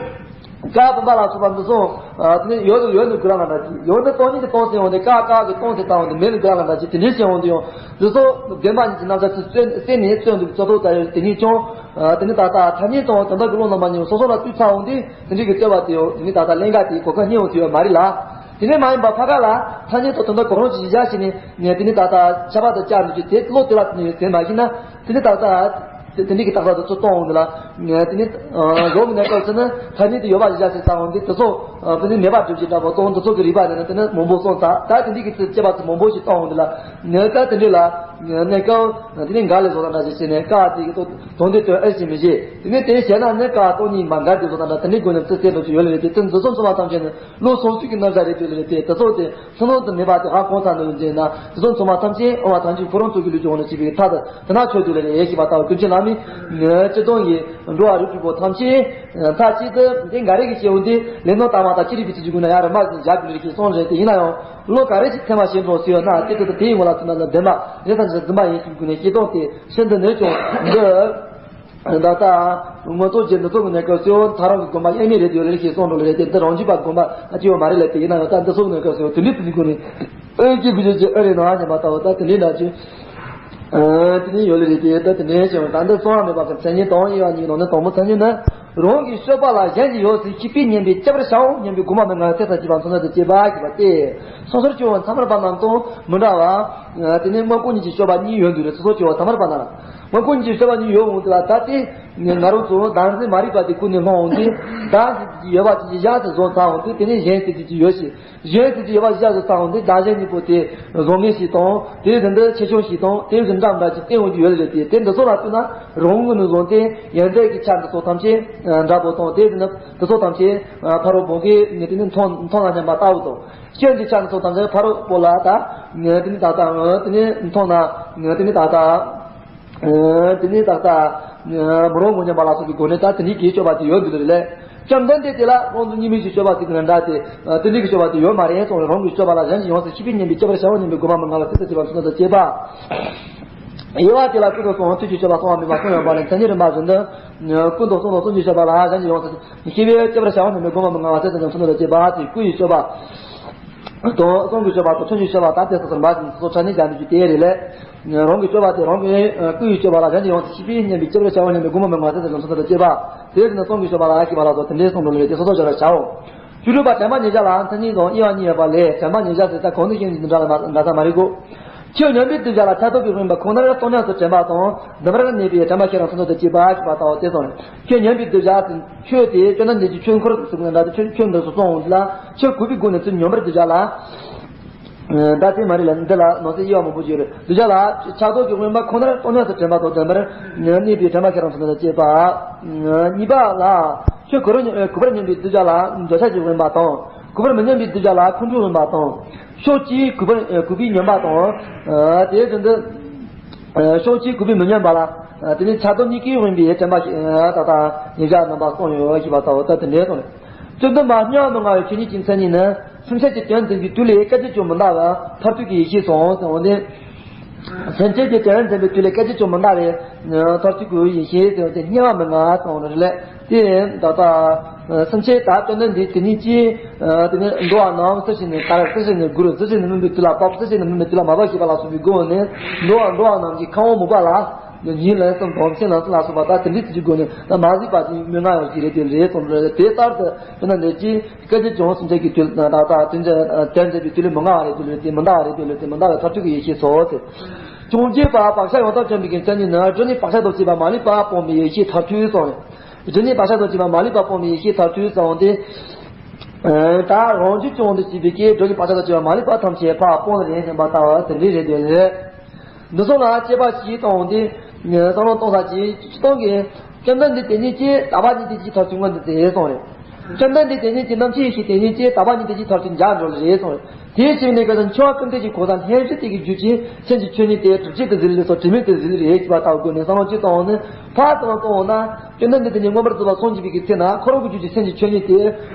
བཀའ་བུམ་པ་ལ་སོགས་པ་འདི་སོང་། དེ་ནི་ཡོད་དུ་ཡོད་ནི་དགོས་ར་ལ་འདྲ་ཅིག་ཡོད་ནི་སྟོང་ཉིད་དུ་སྟོང་ཟེར་འོང་དེ། ཀ་ཀ་གི་སྟོང་ཟེར་བཏང་འོང་དེ་མེད་ནི་དགོས་ར་ལ་འདྲ་ཅིག་དེ་འདྲའི་བྱས་འོང་དུ་ཡང་འདི་སོགས་བདེན་པ་ཉིད་ཀྱི་རྣམ་གཞག་ཚུལ་བཙལ་བཙལ་ནས་བཙལ་འདུག་ཙོ་ཐོག་ད་ཡོད་དེ་ཉིད་ཀྱང་། དེ་ནི་ད་ལྟ་ཐ་སྙད་དང་དོན་དམ་གྱི་བློ་རྣམ་པ་གཉིས་སོ་སོ་ལ་ལྟོས་ཚར་འོང་དེ་དེ་འདྲའི་གི་རྩོད་པ་དེ་ཡང་དེ་ནི་ད་ལྟ་ཀླན་ཀ་དེ་གོ་སྐབས་རྙེད་འོང་དུ་ཡོད་མ་རེད་ལ། དེ་ནས་མ་ཡིན་པ་ཕ་ག་ལ་ཐ་སྙད་དང་དོན་དམ་གོ་རིམ་གྱི་གཞི་བཞག་བྱས་ནས་དེ་ནི་ད་ལྟ་ཁྱད་པར་དུ་བཅར་འདུག་ཅིག་དེ་བློ་དེ་ལ་དེ་ནི་ཟེར་མ་ཤེས་ན། དེ་ནི་ད་ལྟ། དེ་དེ་འདྲའི་གི་རྟགས་ལ་དེ་ཚོ་གཏོང་འོང་དེ་ལ། དེ་ནི། རང་གི་གནས་སྐབས་སུ་ནི་ཐ་སྙད་དེ་ཡོད་པ་ཞིག་བཞག་ཟེར་ཚར་འོང་དེ་དེ་ཚོ། དེ་ནི་མེད་པར་སྒྲུབ་ཀྱི་འདྲ་པོ་དང་དེ་ཚོ་གི་རིགས་པ་དེ་ནི་དེ་ནི་མང་པོ་གསུངས་ཚར། ད་དེ་འདྲའི་གི་ཚུལ་དཔྱད་པ་ཚོ་མང་པོ་ཞིག་གཏོང་འོང་དེ་ལ། ནི་ད་དེ་འདྲའི་ལ། གནས་སྐབས། དེ་ནི་འགའ་ལས་བཟོ་ལ་འདྲ་ཞིག་བྱས་ནས་ཀ་དེ་གི་དོན་དེ་དོན་ཨེ་ཤེས་མི་ཤེས། དེ་ནི་དེ་བྱས་ན་ནི་ཀ་སྟོང་ཉིད་མ་འགལ་དེ་བཟོ་ལ་འདྲ་དེ་འདྲའི་སྒོ་ནས་ཚུལ་གསལ་འགྲོ་རྒྱུ་ཡོད་ལེ་རེད་དེ། དེ་འདི་ཚོ་ཚང་མ་ཐམས་ཅད་ནི་བློ་སོ་སོའི་གི་རྣམ་གཞག་རེད་དེ་ལེ་རེད་དེ། དེ་ཚོ་དེ། ཚུལ་ལུགས་དུ་མེད་པ་དེ་ཧ་གོ་ཚར་ནས་ཡོད་ཅེ་ན། དེ་ཚོ་ཚང་མ་ཐམས་ཅད་དབུ་མ་ཐལ་འགྱུར་ཁོ་རང་ཚོ་གི་ལུགས་ཀྱི་ངོ་ནས་བྱས་པའི་ཐ་དད་དེ་ན་ཆོས་སྡུད་ལ་རེ་ཞིག་པ་ལྟ་བུ་ཀུན་མཁྱེན་བླ་མས། སྤྱིར་བཏང་གི་འགྲོ་བ་རིགས་དྲུག་པོ་ཐམས་ཅད་མཐའ་གཅིག་ཏུ་དེ་འགའ་རེ་གི་སྐྱེ་བོ་འདི་ལས་སྣང་དྭངས་མ་དང་ཅི་རིགས་པའི་ཚུལ་གྱི་སྒོ་ནས་ཡར་རེ་མར་ཟིན་བཞག་དགོས་ལེ་ཞེས་གསུངས་རེད་དེ། ཡིན་ན་ཡང་བློ་ག་རེ་ཞིག་ཚད་མ་ཞིག་འགྲོ་སྲིད་ཡོད་ན་དེ་དེ་དེ་ཡི་ངོ་ལ་ཚུད་ན་ལ་བདེན་པ་རེད་ད་འཛིན་པ་ཡིན་ཞེས་སྒོ་ནས་སྐྱེ་སྟངས་དེ་ཤིན་ཏུ་ནས་ཀྱང་འདི། ད་ལྟ་ངོ་ཐོག་རྗེ་འདི་ཚོ་གི་གནས་སྐབས་སུ་ཐ་རང་གི་དགོན་པ་དབྱེར་མེད་རེད་ཡོད་ལེ་ཞེས་གསུངས་འགྲོ་ལེ་རེད་དེ། འདི་རང་རྒྱུད་པ་དགོན་པ་ཨ་ཅི་ཡོད་མ་རེད་ལེ་དེ། ཡིན་ན་ཡང་ད་འདི་ཚོ་གི་གནས་སྐབས་སུ་དེ་འདྲའི་ཚུལ་གྱི་སྒོ་ནས་ཨེ་སྐྱེ་དགོས་རྒྱུ་ཅི་ཨེ་རེད་ན་སྙམ་པ་ལྟ་བུ། ད་དེ་འདྲའི་འདྲ་ཅིག་དེ་ནས་ཡོད་ལེ་རེད་དེ། ད་དེ་འདྲའི་ཞིག་ད་འདི་གསང་བ་མེད་པ་གི་མཚན་ཉིད་དང་དབྱེ་བ་གཉིས་ནང་ནས་དང་པོ་མཚན་ཉིད་ནི། རང་གི་སྤྱོད་པ་ལ་གཞན་གྱིས་ཡོངས་སུ་ཤེས་པས་སྙམ་པའི་སྐྱབས་པར་བྱའོ་སྙམ་པའི་དགོངས་པ་མན་ངག་གི་ཚེ་ཚད་ཀྱི་བར་མཚོན་ན་དུ་སྐྱེས་པ་ཞེས་པ་སྟེ། སོ་སོར་སྐྱེ་བོ་ཐ་མལ་པ་རྣམས་དང་མི་འདྲ་བ། དེ་ནས་མངོན་ལྐོག་གཉིས་ཀྱི་སྤྱོད་པ་གཉིས་ཡོད་འདུག་རེད། སོ་སོར་སྐྱེ་བོ་ཐ་མལ་པ་རྣམས་ལ་མངོན་ལྐོག་གཉིས་ཀྱི་སྤྱོད་པ་གཉིས་ཡོད་འོང་དུས་ལ། ད་དེ་ང་རང་ཚོ་བདག་འཛིན་མ་རིག་པ་དེ་ཀུན་ནས་སློང་འོང་དུས། བདག་ཟེར་གྱི་ཡོད་པ་དེ་གཞན་དུ་བཟུང་ཚར་འོང་དུས། དེ་ནས་གཞན་ཟེར་གྱི་ཡོད་ཞིང་། གཞན་ཟེར་གྱི་ཡོད་པ་གཞན་དུ་བཟུང་འོང་དུས། བདག་གཞན་གཉིས་པོ་དེ་བཟང་ངན་ཞིག་དང་། དེ་བཞིན་དུ་ཆེ་ཆུང་ཞིག་དང་། དེ་བཞིན་འདྲ་མི་འདྲ་ཅིག་བསྟན་འོང་རྒྱུ་ཡོད་ལེ་རེད་དེ། དེ་འདི་ཚོ་ལ་ལྟོས་ན་རང་ངོས་ནས་བཟུང་སྟེ་ཡོན་ཏན་གྱི་ཆ་འདི་ཚོ་ཐམས་ཅད་འདྲ་པོ་དང་། དེ་བཞིན་དུ་འདི་ཚོ་ཐམས་ཅད་ཕ་རོལ་པོ་གིས་ནི་དེ་ནི་མཐོང་མཐོང་ན་སྙམ་པ་ལྟ་བུ་དང་། སྐྱོན་གྱི་ཆ་འདི་ཚོ་ཐམས་ཅད་ཕ་རོལ་པོ་ལ་ད་དེ་ནི་ད་ལྟ་དེ་ནི་མཐོང་ན་དེ་ནི་ད་ལྟ་དེ་ནི་ད་ལྟ་མི་རུང་ངོ་སྙམ་པ་ལ་སོགས་ཀྱི་སྒོ་ནས་ད་དེ་འདྲའི་གི་སྤྱོད་པ་དེ་ཡོད་འདུག་ལེ། བཅོམ་ལྡན་འདས་དེ་ལ་དབང་དུ་གཉིས་མེད་ཀྱི་སྤྱོད་པ་དེ་གི་འདྲ་སྟེ། དེ་འདྲའི་གི་སྤྱོད་པ་དེ་ཡོད་མ་རེད་གསུངས་རེད། རང་གི་སྤྱོད་པ་ལ་གཞན་གྱིས་ཡོངས་སུ་ཤེས་པས་སྙམ་པའི་སྐྱབས་པར་བྱའོ་སྙམ་པའི་དགོངས་པ་མན་ངག་ལ་ཚིག་ཙམ་བྱས་པ་མཚོན་དུ་བྱེད་པ། དབྱེ་བ་དེ་ལ་ཀུན་ཏུ་གསུང་བ་ཐུགས་ཀྱི་སྤྱོད་པ་གསུང་བ་མིན་པ་གསུང་ཡོད་པ་ལས། མཚན་ཉིད་རིམ་པ་བཞིན་དུ་ཀུན་ཏུ་གསུང་དང་གསུང་གི་སྤྱོད་པ་ལ་གཞན་གྱིས་ཡོངས་སུ་ཤེས་པའི་སྤྱོད་པར་བྱ་བ་རྣམས་ནི་སྒོམ་པ་མི་མངའ་བ་དེ་ཙམ་ཀུན་ཏུ་སྤྱོད་པ་སྟེ། སྐུ་ཡི་སྤྱོད་པ་དང་གསུང་གི་སྤྱོད་པ་དང་ཐུགས་ཀྱི་སྤྱོད་པ་དང་དེ་སོ་སོར་འབའ་ཞིག་སོ་སོར་ཕྲ་ནི་སྦྱར་ནས་ཀྱི་དེ་རེད་ལས། རང་གི་སྤྱོད་པ་དེ་རང་གི་སྐུ་ཡི་སྤྱོད་པ་ལ་གཞན་གྱིས་ཡོངས་སུ་ཤེས་པའི་སྙམ་པའི་སྤྱོད་པར་བྱ་བ་རྣམས་ནི་སྒོམ་པ་མི་མངའ་བ་དེ་ཙམ་ཀུན་ཏུ་སྤྱོད་པ། དེ་ནི་གསུང་གི་སྤྱོད་པ་ལ་ཤེས་པ་ལ་སོགས་དེ་འདྲའི་གསུང་དུ་ལུས་ཏེ་སོ་སོར་སྦྱར་བར་བྱའོ། བཅུ་དྲུག་པ་དྲན་པ་ཉེར་བཞག་ལ་མཚན་ཉིད་དང་དབྱེ་བ་གཉིས་ཡོད་པ་ལས། དྲན་པ་ཉེར་བཞག་ཟེར་ད་གོང་དུ་བཤད་ཀྱི་འདི་འདྲ་ལ་འདྲ་ས་མ་རེད་གོ། ཁྱོད་ཉོན་པའི་གདུལ་བྱ་ལ་ཆགས་རྟོག་གིས་རྔོན་པ་ཁོ་ནར་བཏང་སྙོམས་སུ་དྲན་པ་དང་། བདེན་པར་གནས་པའི་དྲན་པ་ཤེས་རབ་མཚན་ཉིད་དུ་སྐྱེས་པ་ཞེས་པ་ལྟ་བུ་དེ་སོང་རེད། ཁྱོད་ཉོན་པའི་གདུལ་བྱ་ཟེར། ཁྱོད་དེ་བཅོམ་ལྡན་འདས་ཀྱིས་ཁྱོད་འཁོར་དུ་ཟེར་ན་འདྲ། ཁྱོད་ཁྱོད་འདི་སོ་སོ་འོང་ལ། ཁྱོད་གུས་པའི་སྒོ་ནས་ཚུར་ཉོན་པར་གདུལ་བྱ་ལ། ད་དེ་མ་རེད་ལ། འདི་ལ་ནང་གསེས་དབྱེ་བ་མང་པོ་ཡོད་རེད། གདུལ་བྱ་ལ་ཆགས་རྟོག་གིས་རྔོན་པ་ཁོ་ནར་བཏང་སྙོམས་སུ་དྲན་པ་དང་། བདེན་པར་གནས་པའི་དྲན་པ་ཤེས་རབ་མཚན་ཉིད་དུ་སྐྱེས་པ། གཉིས་པ་ལ། ཁྱོད་གུས་པར་གུས་པར་སྙོམས་པའི་གདུལ་བྱ་ལ་འདོད་ཆགས་ཀྱིས་རྔོན་པ་དང་། གུས་པར་མི་སྙོམས་པའི་གདུལ་བྱ་ལ་ཁོང་ཁྲོས་རྔོན་པ་དང་། ཕྱོགས་གཅིག་གུས་པར་གུས་པས་ཉོན་པ་དང་། དེ་བཞིན་དུ། ཕྱོགས་གཅིག་གུས་པས་མི་ཉོན་པ་ལ། དེ་ནི་ཆགས་རྟོག་གཉིས་ཀས་རྔོན་པའི་དྲན་པ་ཞིག་ད་ལྟ་ཉེར་བཞག་རྣམ་པ་གསུངས་ཡོད་ཞེས་པ་ལྟ་བུ་ལྟར་དེ་འདྲའི་སོང་ནས། བཅོམ་ལྡན་མ་སྙོམས་པར་མི་མངའ་བའི་ཆོས་ཉིད་ཀྱི་མཚན་ཉིད་ནི། སེམས་ཅན་གྱི་དོན་འཛིན་པའི་དུས་ལས་སྐད་ཅིག་ཀྱང་མི་འདའ་བའི་མཐར་ཐུག་གི་ཡེ་ཤེས་སོ་ཟེར་བ་ནི། སེམས་ཅན་གྱི་དོན་འཛིན་པའི་དུས་ལས་སྐད་ཅིག་ཀྱང་མི་འདའ་བའི་མཐར་ཐུག་གི་ཡེ་ཤེས་ཟེར་བ་དེ་སྙོམས་པར་མི་མངའ་ཟེར་བ་ནི་རེད། དེ་ད་ལྟ་སེམས་ཅན་དག་དོན་དུ་འདི་དེ་ཉིད་ཀྱིས་དེ་ནི་འགྲོ་བ་རྣམས་སུ་ཞིག་ནས་དར། སུ་ཞིག་ནས་སྒུར། སུ་ཞིག་ནས་སྨིན་པའི་དུས་ལ་བབ། སུ་ཞིག་ནས་སྨིན་པའི་དུས་ལ་མ་བབ་ཞེས་པ་ལ་སོགས་པའི་སྒོ་ནས་འགྲོ་བ་འགྲོ་བ་རྣམས་ཀྱི་ཁམས་འོག་མུན་པ་ལ། ཉིན་ལན་གསུམ་དང་མཚན་ལན་གསུམ་ལ་སོགས་པ་དག་དེ་འདྲའི་ཚུལ་གྱི་སྒོ་ནས་མ་གཟིགས་པ་ཅིག་སྨོས་ང་ཡང་ཞིག་རེད། དེ་རེད་གསུངས་རེད། དེ་ལྟར་དུ་དཔེར་ན་འདི་ཅི་སྐད་ཅིག་ཀྱང་སེམས་ཅན་གྱི་དོན་དག་དོན་དོན་མཛད་པའི་དུས་ལས་མི་མངའ་བ་རེད། དུས་ལས་དེ་མི་འདའ་བ་རེད། དུས་ལས་དེ་མི་འདའ་བའི་མཐར་ཐུག་གི་ཡེ་ཤེས་སོ་ཟེར། བྱང་ཆུབ་པ་བག་ཆགས་ཡང་དག་བཅོམ་པའི་མཚན་ཉིད་ནི། སྒྲིབ་གཉིས་བག་ཆགས་དང་བཅས་པ་མ་ལུས་པ་སྤངས་པའི་ཡེ་ཤེས་མཐར་ཐུག་སོང་རེད། སྒྲིབ་གཉིས་བག་ཆགས་དང་བཅས་པ་མ་ལུས་པ་སྤངས་པའི་ཡེ་ཤེས་མཐར་ཐུག་སོང་སྟེ། ད་རང་རྒྱུད་ཀྱང་དུ་བྱས་པའི་ཀྱེ། སྒྲིབ་གཉིས་བག་ཆགས་དང་བཅས་པ་མ་ལུས་པ་ཐམས་ཅད་ཕར་སྤངས་ལ་རེད་ཟེར་བ་ལྟ་བུ་དེ་འདྲའི་རེད་དེ་རེད། འདི་ཚོ་ལ་དཔྱད་པ་ཞིག་བཏང་སྟེ། བསམ་བློ་གཏོང་ས་ཅིག་སྤྱིར་བཏང་གི་བཅོམ་ལྡན་འདས་དེ་ཉིད་ཀྱི་དག་པ་ཉིད་དེ་ཅིག་མཐར་ཐུག་ངོ་འདི་དེ་སོང་རེད། བཅོམ་ལྡན་འདས་དེ་ཉིད་ཀྱི་རྣམ་མཁྱེན་ཡེ་ཤེས་དེ་ཉིད་ཀྱི་དག་པ་ཉིད་དེ་ཅིག་མཐར་ཐུག་འཇགས་འགྲོ་ལ་རེད་སོང་རེད། དེའི་ཕྱིར་ནི་ཀ་ས་འཆི་བ་ཀུན་བཏུལ་གྱི་གོ་ས་ལྷན་ཅིག་དེ་གི་རྒྱུད་ཀྱི་སེམས་ཀྱི་ཆོས་ཉིད་དེ་གྲུབ་ཆེན་དུ་གཟིགས་ལས་སོ། དྲི་མེད་དུ་གཟིགས་ལས་རེད་ཅེས་པ་ལྟ་བུ་སྒོ་ནས་བསམ་བློ་ཅིག་བཏང་བ་ནི། ཕར་ཙམ་བཏང་བ་ན་བཅོམ་ལྡན་འདས་དེ་ཉིད་མངོན་པར་རྫོགས་པར་སངས་རྒྱས་པའི་གི་ཚེ་ན་ཁོ་རང་གི་རྒྱུད་ཀྱི་སེམས་ཀྱི་ཆོས་ཉིད་དེ་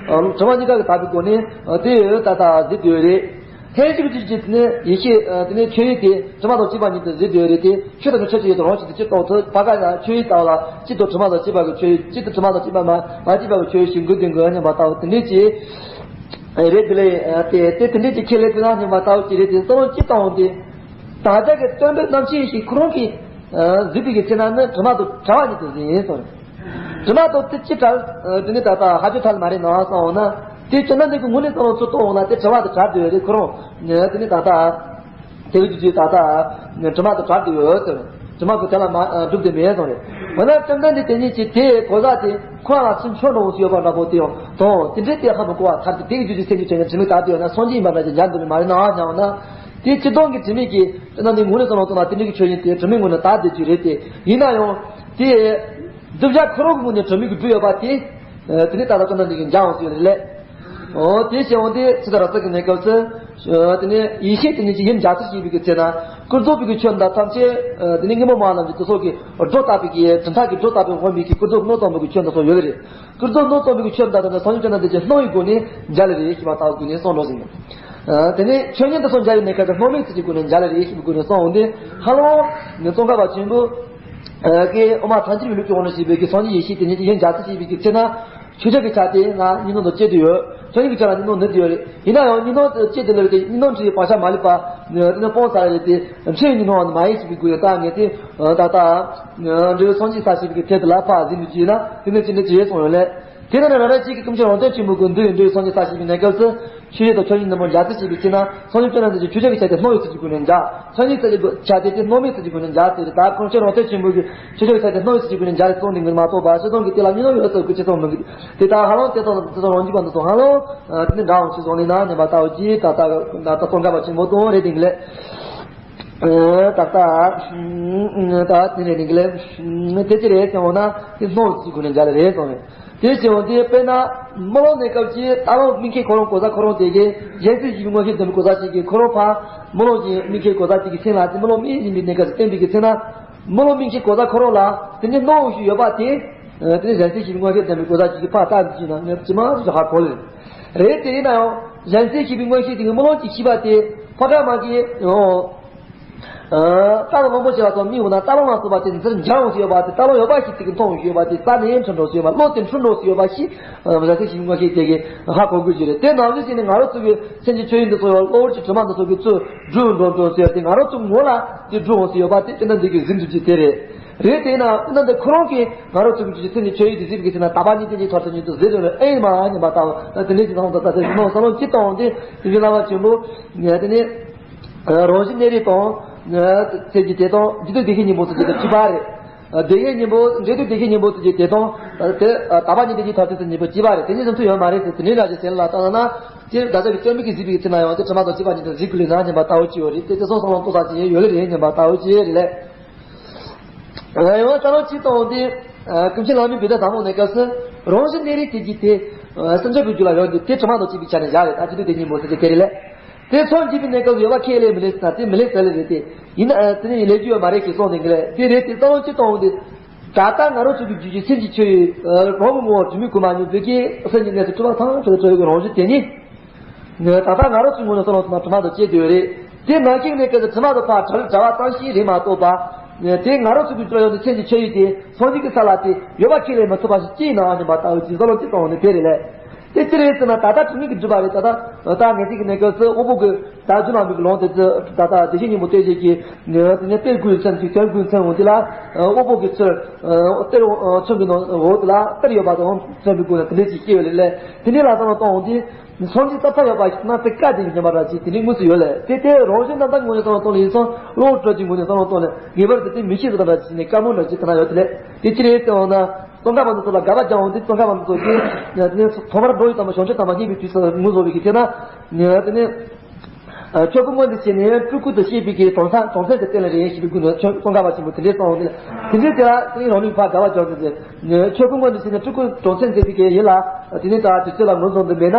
དྲི་མ་གཉིས་ཀ་གིས་དག་པའི་སྒོ་ནས་དེ་ད་ལྟ་གཟིགས་དུས་རེད། ལྷན་ཅིག་གི་རྒྱུད་ཀྱི་དེ་ནས་ཡེ་ཤེས་དེ་ནས་ཆོས་ཉིད་དེ་དྲི་མ་དང་བཅས་པ་ཉིད་དུ་གཟིགས་དུས་རེད་དེ། ཆོས་དང་ཆོས་ཅན་ཡོད་དོ་རང་བཞིན་དུ་སྤྱིར་བཏང་དུ་བར་ཀ་ལ་ཆོས་ཉིད་ལྟ་བ་ལ་གཅིག་ཏུ་དྲི་མ་དང་བཅས་པ་གི་ཆོས་ཉིད། གཅིག་ཏུ་དྲི་མ་དང་བཅས་པ་མ་མ་བཅས་པ་གི་ཆོས་ཉིད་ཞིག་འགོད་དེ་འགོད་སྙམ་པ་ལྟ་བུ་དེ་འདྲས་ཀྱི་རེད། དེ་ལས་དེ་དེ་དེ་འདྲས་ཀྱི་ཁས་ལེན་དུས་ན་སྙམ་པ་ལྟ་བུ་ཅིག་རེད་དེ། བསམ་བློ་ཅིག་བཏང་འོང་དེ། ད་ལྟ་གི་སྟོན་པའི་རྣམ་མཁྱེན་ཞིག་ཁོ་རང་གིས་གཟིགས་པའི་གི་ཚེ་ན་ནི་དྲི་མ་དང་བྲལ་བ་ཉིད་དུ་གཟིགས་སོང་། དྲི་མ་དང་དེ་ཅི་བྲལ་དེ་ནི་ད་ལྟ་ཧ་ཅང་ཐལ་མ་རེད་ན་བསམ་འོང་ན། དེ་བཅོམ་ལྡན་འདས་ཀྱི་ངོས་ནས་བསམ་བློ་ཚུར་གཏོང་འོང་ན་དེ་བྲལ་བ་དང་བྲལ་དུ་ཡོད་རེད། ཁོ་རང་དེ་ནི་ད་ལྟ། དེ་བས་ཀྱི་ད་ལྟ་དྲི་མ་དང་བྲལ་དུ་ཡོད་ཟེར། དྲི་མ་གི་དེ་ལ་མ་གྲུབ་དེ་མེད་ཟེར་རེད། འོ་ན་བཅོམ་ལྡན་འདས་དེ་ཉིད་ཀྱི་དེ་གོ་ས་དེ་ཁོ་རང་ལ་ཚུར་མཆོང་འགྲོ་འོང་སུ་ཡོད་པ་འདྲ་པོ་དེ་ཡང་དང་དེ་འདྲའི་དེ་ཧ་མི་གོ་བ་ཐལ་ཏེ། དེ་གི་རྒྱུད་ཀྱི་སེམས་ཀྱི་ཆོས་ཉིད་དྲི་མེད་དག་དེ་ཡོད་ན་སངས་རྒྱས་ཡིན་པ་འདྲ་ཅིག་མཇལ་འདོད་ནི་མ་རེད་ན་སྙམ་ན། དེ་སྤྱིར་བཏང་གི་དྲི་མེད་ཀྱི་དེ་ན་ནི་ངོས་ནས་བསམ་བློ་གཏོང་ན་དེ་འདྲའི་གི་ཆོས་ཉིད་དེ་དྲི་མེད་ངོས་ནས་དག་བསྡད་རྒྱུ་རེད་དེ། ཡིན་ན་ཡང་དེ་གདུལ་བྱ་ཁོ་རང་གི་ངོས་ནས་དྲི་མེད་ཀྱི་སྦྲུལ་ཡོད་པ་དེ། དེ་ནི་ད་ལྟ་བཅོམ་ལྡན་འདས་ཀྱིས་མཇལ་འོང་སུ་ཡོད་རེད་ལས། འོ་དེ་བྱས་འོང་དེ་ཕྱི་དར་ར་ས་གི་གནས་སྐབས་སུ། དེ་ནས་ཡེ་ཤེས་དེ་ཉིད་ཀྱི་ཡིད་འཇགས་སུ་བྱེད་པའི་གི་ཚེ་ན། ཀུན་རྫོབ་པའི་གི་ཆོས་འདི་ཐམས་ཅད། དེ་ནས་སྙིང་པོ་མ་རྣམས་ཀྱི་དེ་སོགས་ཀྱི་སྒྲོ་བཏགས་པའི་གི་གྲུབ་མཐའ་གི་སྒྲོ་བཏགས་པའི་དབང་པོའི་གི་ཀུན་རྫོབ་སྣང་སྟོང་པའི་གི་ཆོས་འདི་སོགས་ཡོད་རེད། ཀུན་རྫོབ་སྣང་སྟོང་པའི་གི་ཆོས་འདི་དང་སངས་རྒྱས་བཅོམ་ལྡན་འདས་ཀྱི་སྣང་བའི་སྒོ་ནས་མཇལ་ལེ་རེད་ཞེས་པ་ལྟ་བུ་ཀུན་ནས་གསུངས་འགྲོ་ཟིན། དེ་ནས་ཆོས་ཉིད་དེ་སོགས་མཇལ་བའི་གནས་སྐབས་སུ་སྣང་མེད་ཚུལ་གྱི་སྒོ་ནས་མཇལ་ལེ་རེད་ཞེས་པའི་སྒོ་ནས་གསུངས་འོང་དུས། ཧ་ལམ་ནི་ཙོང་ཁ་པ་ཆེན་པོ་གིས་དབུ་མ་ཐལ་འགྱུར་བའི་ལུགས་ཀྱི་དབང་དུ་བྱས་པའི་གི་སངས་རྒྱས་ཡེ་ཤེས་དེ་ཉིད་ཀྱི་ཡིད་འཇགས་སུ་བྱེད་པའི་གི་ཚེ་ན། ཁྱོད་ཅག་གི་ཆ་དེ་ང་གཉིས་སྣང་དང་བཅས་ཏེ་ཡོད། ཁྱོད་གཉིས་ཀྱི་ཆ་ལ་གཉིས་སྣང་ནུབ་སྟེ་ཡོད་རེད། ཡིན་ན་ཡང་གཉིས་སྣང་དུ་བཅས་ཏེ་ལོས་ཏེ་གཉིས་སྣང་འཁྲུལ་བའི་བག་ཆགས་མ་ལུས་པ། དེ་ནི་སྤོང་ཚར་རེད་དེ། འཁྲུལ་བའི་གཉིས་སྣང་བ་ནི་མ་ཡིན་ཞེས་པའི་སྒོ་ཡོད་ད་ངས་དེ། ད་ལྟ། འབྲས་བུ་སངས་རྒྱས་ས་ཞེས་པའི་ཐད་དུ་ལ་ཕར་གཟིགས་ནས་བྱས་ན་དེ་ནི་ཅི་འདྲ་ཅི་ཡོད་གསུངས་ཡོད་ལས། དེ་ནི་རང་རང་གཅིག་གི་སྐུ་མཆེད་རང་སྟོན་ཆེན་པོ་གི་འདུལ་བའི་འབྲས་བུ་སངས་རྒྱས་ས་ཞེས་པའི་གནས་སྐབས་སུ། ཆོས་ཉིད་དང་ཆོས་ཉིད་གཉིས་པོ་འཇལ་ཚུལ་བྱེད་པའི་ཚེ་ན་སངས་རྒྱས་བཅོམ་ལྡན་འདས་ཀྱིས་ཁྱོད་ཅག་གི་ཆ་དེ་སྣང་བའི་ཚུལ་གྱི་སྒོ་ནས་འཇལ། ཆོས་ཉིད་ཚུལ་གྱི་ཆ་དེ་དེ་སྣང་མེད་ཚུལ་གྱི་སྒོ་ནས་འཇལ་ཟེར། ད་ཁོང་ཆོས་རང་སྟོན་ཆེན་པོ་གིས་ཁྱོད་ཅག་གི་ཆ་དེ་སྣང་བའི་ཚུལ་གྱི་སྒོ་ནས་འཇལ་ཟེར་གསུངས་ནས་ངོས་མ་གཏོགས་པ་སྤྱིར་བཏང་གི་དེ་ལ་གཉིས་སྣང་ཡོད་ཟེར་དགོས་ཅི་སོང་མི་འདུག་དེ་ལྟར་ཧ་ལམ་དེ་དང་དེ་དང་རང་རྒྱུད་པ་འདི་ཚོ་ཧ་ལམ་དེ་ནི་འདྲ་འོང་ཆེ་སོང་ནས་ན་ཉམས་པ་ལྟ་བུ་ཅིག་ད་ལྟ་ད་ལྟ་ཙོང་ཁ་པ་ཆེན་པོ་དང་རེད་དེ་ལས། ད་ལྟ་ད་དེ་རེད་དེ་ལས། དེ་ཅི་རེད་ཟེར་བ་ན་དེ་སྣང་བའི་ཚུལ་གྱི་སྒོ་ནས་འཇལ་ལེ་རེད་གསུངས་རེད། དེ་བྱས་འོང་དུས་དཔེར་ན། རྨི་ལམ་གནས་སྐབས་ཀྱི་ད་ལམ་མིག་ཁའི་ཁོ་རང་གོ་ས་ཁོ་རང་དེ་གའི་གཞན་སེམས་ཤེས་པའི་མངོན་ཤེས་ལྡན་པའི་གོ་ས་ཞིག་གིས་ཁོ་རང་ཕར་རྨི་ལམ་གྱི་མིག་ཁའི་གོ་ས་དེ་གི་སེམས་ལ་དེ་རྨི་ལམ་མིག་ཡིན་པའི་གནས་སྐབས་སུ་བསྟན་པའི་གི་ཚེ་ན། རྨི་ལམ་མིག་ཁའི་གོ་ས་ཁོ་རང་ལ་དེ་ནི་སྣང་བའི་ཤུགས་ཡོད་པ་དེ། དེ་ནི་གཞན་སེམས་ཤེས་པའི་མངོན་ཤེས་ལྡན་པའི་གོ་ས་ཞིག་གིས་ཕར་བལྟས་ནས་བྱས་ན་ངས་ཇི་མ་ཇི་བཞིན་ཧ་གོ་ལེ། རེད་དེ་ཡིན་ན་ཡང་གཞན་སེམས་ཤེས་པའི་མངོན་ཤེས་དེ་གི་རྨི་ལམ་གྱི་ཤེས་པ་དེ་ཕ་ཀ་མ་གི་ཡང་། རྟ་ལ་སློང་མོ་བྱེད་པ་དང་མི་འོ་ན་རྟ་ལོང་ལ་སོགས་པ་དེ་འདིར་འཇང་འོང་སྲིད་ཡོད་པ་དེ། རྟ་ལོང་ཡོད་པ་ཞིག་ཅིག་གི་མཐོང་འོང་ཡོད་པ་དེ། རྩ་ནས་འཁྲུ་འགྲོ་སྲིད་ཡོད་པ། གློ་དེ་འཁྲུ་འགྲོ་སྲིད་ཡོད་པ་ཞིག་མ་ཟད་ཤིང་ངོ་ཤེས་དེ་གི་ཧ་གོ་དགོས་ཀྱི་རེད། དེ་ནང་བཞིན་བྱས་ནས་ང་རང་ཚོ་གི་སེམས་ཀྱི་ཆོས་ཡིན་འདི་ཚོ་ཡང་གློ་བུར་གྱི་དྲི་མ་འདི་ཚོ་གི་ཚུར་འགྲོ་འགྲོ་འགྲོ་ཟེར་ཏེ། ང་རང་ཚོ་ངོ་ལ་དེ་འགྲོ་འོང་སྲིད་ཡོད་པ་དེ་དེ་འདྲ་འདི་གི་གཟིགས་ཐུབ་ཀྱི་དེ་རེད། རེད། དེས་ན་ཨ་ནི་འདི་ཁོ་རང་གིས་ང་རང་ཚོ་གི་སེམས་ཀྱི་ཆོས་ཡིན་དེ་གཟིགས་པའི་ཚེ་ན། དག་པ་གཉིས་ལྡན་གྱི་མཐར་ཐུག་ཉིད་དུ་གཟིགས་དོན་ལ་ཨེ་ཡིན་མ་ཉན་པ་ལྟ་བུ། ད་དེ་འདྲའི་ཅིག་དང་ད་ལྟ་དེ་མི་སྣང་བསམ་བློ་ཅི་གཏོང་དེ་དེ་འདྲའི་བསླབ་པ་ཆེན་པོ་དེ་ནི། རང་བཞིན་གནས་རིགས་དང་། སེམས་ཀྱི་དེ་དང་འབྲས་དུས་བདེ་གཤེགས་སྙིང་པོ་ཟེར་གྱི་དེ་གཅིག་པ་རེད། བདེ་གཤེགས་སྙིང་པོ། འབྲས་དུས་བདེ་གཤེགས་སྙིང་པོ་ཟེར་གྱི་དེ་དང་། དེ་དག་པ་གཉིས་ལྡན་གྱི་མཐར་ཐུག་ཟེར་གཉིས་པོ་གཅིག་པ་རེད། དེ་གཉིས་ཟིན་ཐུབ་ཡོད་མ་རེད་ཟེར། དེ་འདྲའི་འདྲ་ཞིག་ཟེར་ལ་བཏང་ན། དེ་བདག་ཅག་གི་སྟོན་པའི་གི་གཟིགས་པའི་ཚེ་ན་ཡང་དེ་དྲི་མ་དང་བཅས་པ་ཉིད་དུ་གཟིགས་དགོས་ལེ་ན་ཉན་པ་ལྟ་བུ་ཅིག་ཡོད་རེད། དེ་དེ་སོང་བསམ་བློ་གཏོང་ས་ཅིག་ཡོད་ལེ་རེད་ཉན་པ་ལྟ་བུ་ཅིག་ཡོད་རེད་ལེ། ཡང་ས་ལོ་གཅིག་དང་དེ། ཀུན་མཁྱེན་བླ་མའི་བོད་དུ་དང་པོ་ནས་སྐབས་སུ། རང་བཞིན་གནས་རིགས་དེ་གྱིས་དེ། སེམས་ཅན་པའི་རྒྱུད་ལ་ཡོད་དེ་དེ་དྲི་མ་དང་བཅས་པའི་ཆ་ནས་བཞག་རེད། ད་ཅི་དུས་དེ་གཉིས་པོ་ཟེར་གྱི་དེ་རེད་ལེ། དེ་སངས་རྒྱས་པའི་གནས་སྐབས་སུ་ཡོད་པ་ཁས་ལེན་མི་ལེན་ཟེར་ན་དེ་མི་ལེན་ཟེར་ལེ་རེད་དེ། ཡིན་ན་དེ་ནི་ལེན་རྒྱུ་ཡོད་མ་རེད་ཞེས་གསུངས་ནས་གི་ལེ། དེ་རེད་དེ་ས་ལོ་གཅིག་དང་དེ། ད་ལྟ་ང་རང་ཚོ་གི་རྒྱུད་ཀྱི་སེམས་ཀྱི་ཆོས་ཡིན། རང་གི་ངོ་བོ་དྲི་མའི་སྐུ་མ་ཡིན་པའི་གི་སེམས་ཀྱི་གནས་སུ་གྲུབ་པ་ཐམས་ཅད་གྲོལ་བའི་རང་བཞིན་དེ་ནི། ད་ལྟ་ང་རང་ཚོའི་ངོས་ནས་བསམ་བློ་བཏང་ན་དྲི་མ་དང་བཅས་བསྡད་ཡོད་རེད། དེ་ནང་བཞིན་གནས་སྐབས་སུ་དྲི་མ་དང་ཕར་བྲལ་བྲལ་བ་ཙམ་ཞིག་རེད་མ་གཏོགས་པ། དེ་ང་རང་ཚོ་གི་རྒྱུད་ལ་ཡོད་པའི་སེམས་ཀྱི་ཆོས་ཡིན་དེ་སངས་རྒྱས་ཀྱི་ས་ལ་དེ་ཡོད་པ་ཁས་ལེན་མི་ཐུབ་པ་ཞིག་ཅི་ཡིན་ནའང་ཉན་པ་ལྟ་བུ་ཅིག་བསམ་བློ་ཅིག་གཏོང་བ་ནི་དེ་རེད་ལེ། དེ་ཅི་རེད་ཟེར་ན་ད་ལྟ་དྲི་མ་གིས་བསྒྲིབས་པ་རེད། ད་ལྟ་ད་ངེས་ཚིག་གི་གནས་སྐབས་སུ་དབང་པོ་གི་ད་རྒྱུ་ནང་མི་གི་ལོང་དེ་ཚོ་ད་ལྟ་བདེ་གཤེགས་སྙིང་པོ་སྟོན་བྱེད་ཀྱི་དེ་ནས་གཏེར་དགུའི་མཚོན་ཅིག་དོན་དགུའི་མཚོན་འོང་དེ་ལ་དབང་པོ་གི་ཚུལ་གཏེར་མཚོན་གྱི་ནང་འོག་དེ་ལ་གཏེར་ཡོད་པ་དང་མཚོན་པའི་སྒོ་ནས་དེ་འདྲས་ཅིག་སྐྱེ་བ་རེད་ལེ། དེ་འདྲས་ལ་བསམ་བློ་གཏོང་འོང་དུས། སངས་རྒྱས་ས་ཐག་ཡོད་པ་ཞིག་ན་ཚེ་སྐལ་ལྡན་གྱི་ཉམས་པ་འདྲ་ཞིག་དེ་འདྲའི་དངོས་སུ་ཡོད་ལེ། དེ་དེ་རང་བཞིན་རྣམ་དག་ངོས་ནས་བསམ་བློ་གཏོང་ལེ་ཡིན་སོང་། བློ་གྲོས་ཀྱི་ངོས་ནས་བསམ་བློ་གཏོང་ལེ་ངེས་པར་དུ་དེ་མི་ཤེས་ཟེར་འདྲ་ཞིག་ནས་བཀའ་མོལ་འདྲ་ཞིག་དེ་ན་ཡོད་དེ་ལེ། དེ་ཅི་རེད་ཟེར་འོང་ན། ཙོང་ཁ་པ་འདི་ཚོ་ལ་དགག་པ་རྒྱག་འོང་དུས་ཙོང་ཁ་པ་འདི་ཚོ་གིས་དེ་ནས་ཐོག་མར་འགྲོ་བའི་དམ་པ་བྱང་ཆུབ་དམ་པ་བསྙེན་པའི་དུས་སུ་ངོས་བཟུང་བའི་གི་དེ་ན། དེ་ནས་ཆོས་སྐུ་མངོན་དུ་བྱས་ནས་སྤྲུལ་སྐུ་དུ་བཤད་པའི་གི་དོན་ཚན་དོན་ཚན་དེ་བསྟན་ལེ་རེད་ཞེས་པའི་སྒོ་ནས་ཙོང་ཁ་པ་ཆེན་པོ་དེ་འདྲས་གསུངས་འོང་དུས་དེ་འདྲས་དེ་ལ་དེ་རང་ལུགས་ཕར་དགག་པ་རྒྱག་དུས་ཆོས་སྐུ་མངོན་དུ་བྱས་ནས་སྤྲུལ་སྐུ་དོན་ཚན་མཛད་པའི་གི་ཡིན་ལ། དེ་ནས་ད་དུས་ཚོད་ལ་ངོས་བཟུང་དུ་མེད་ན།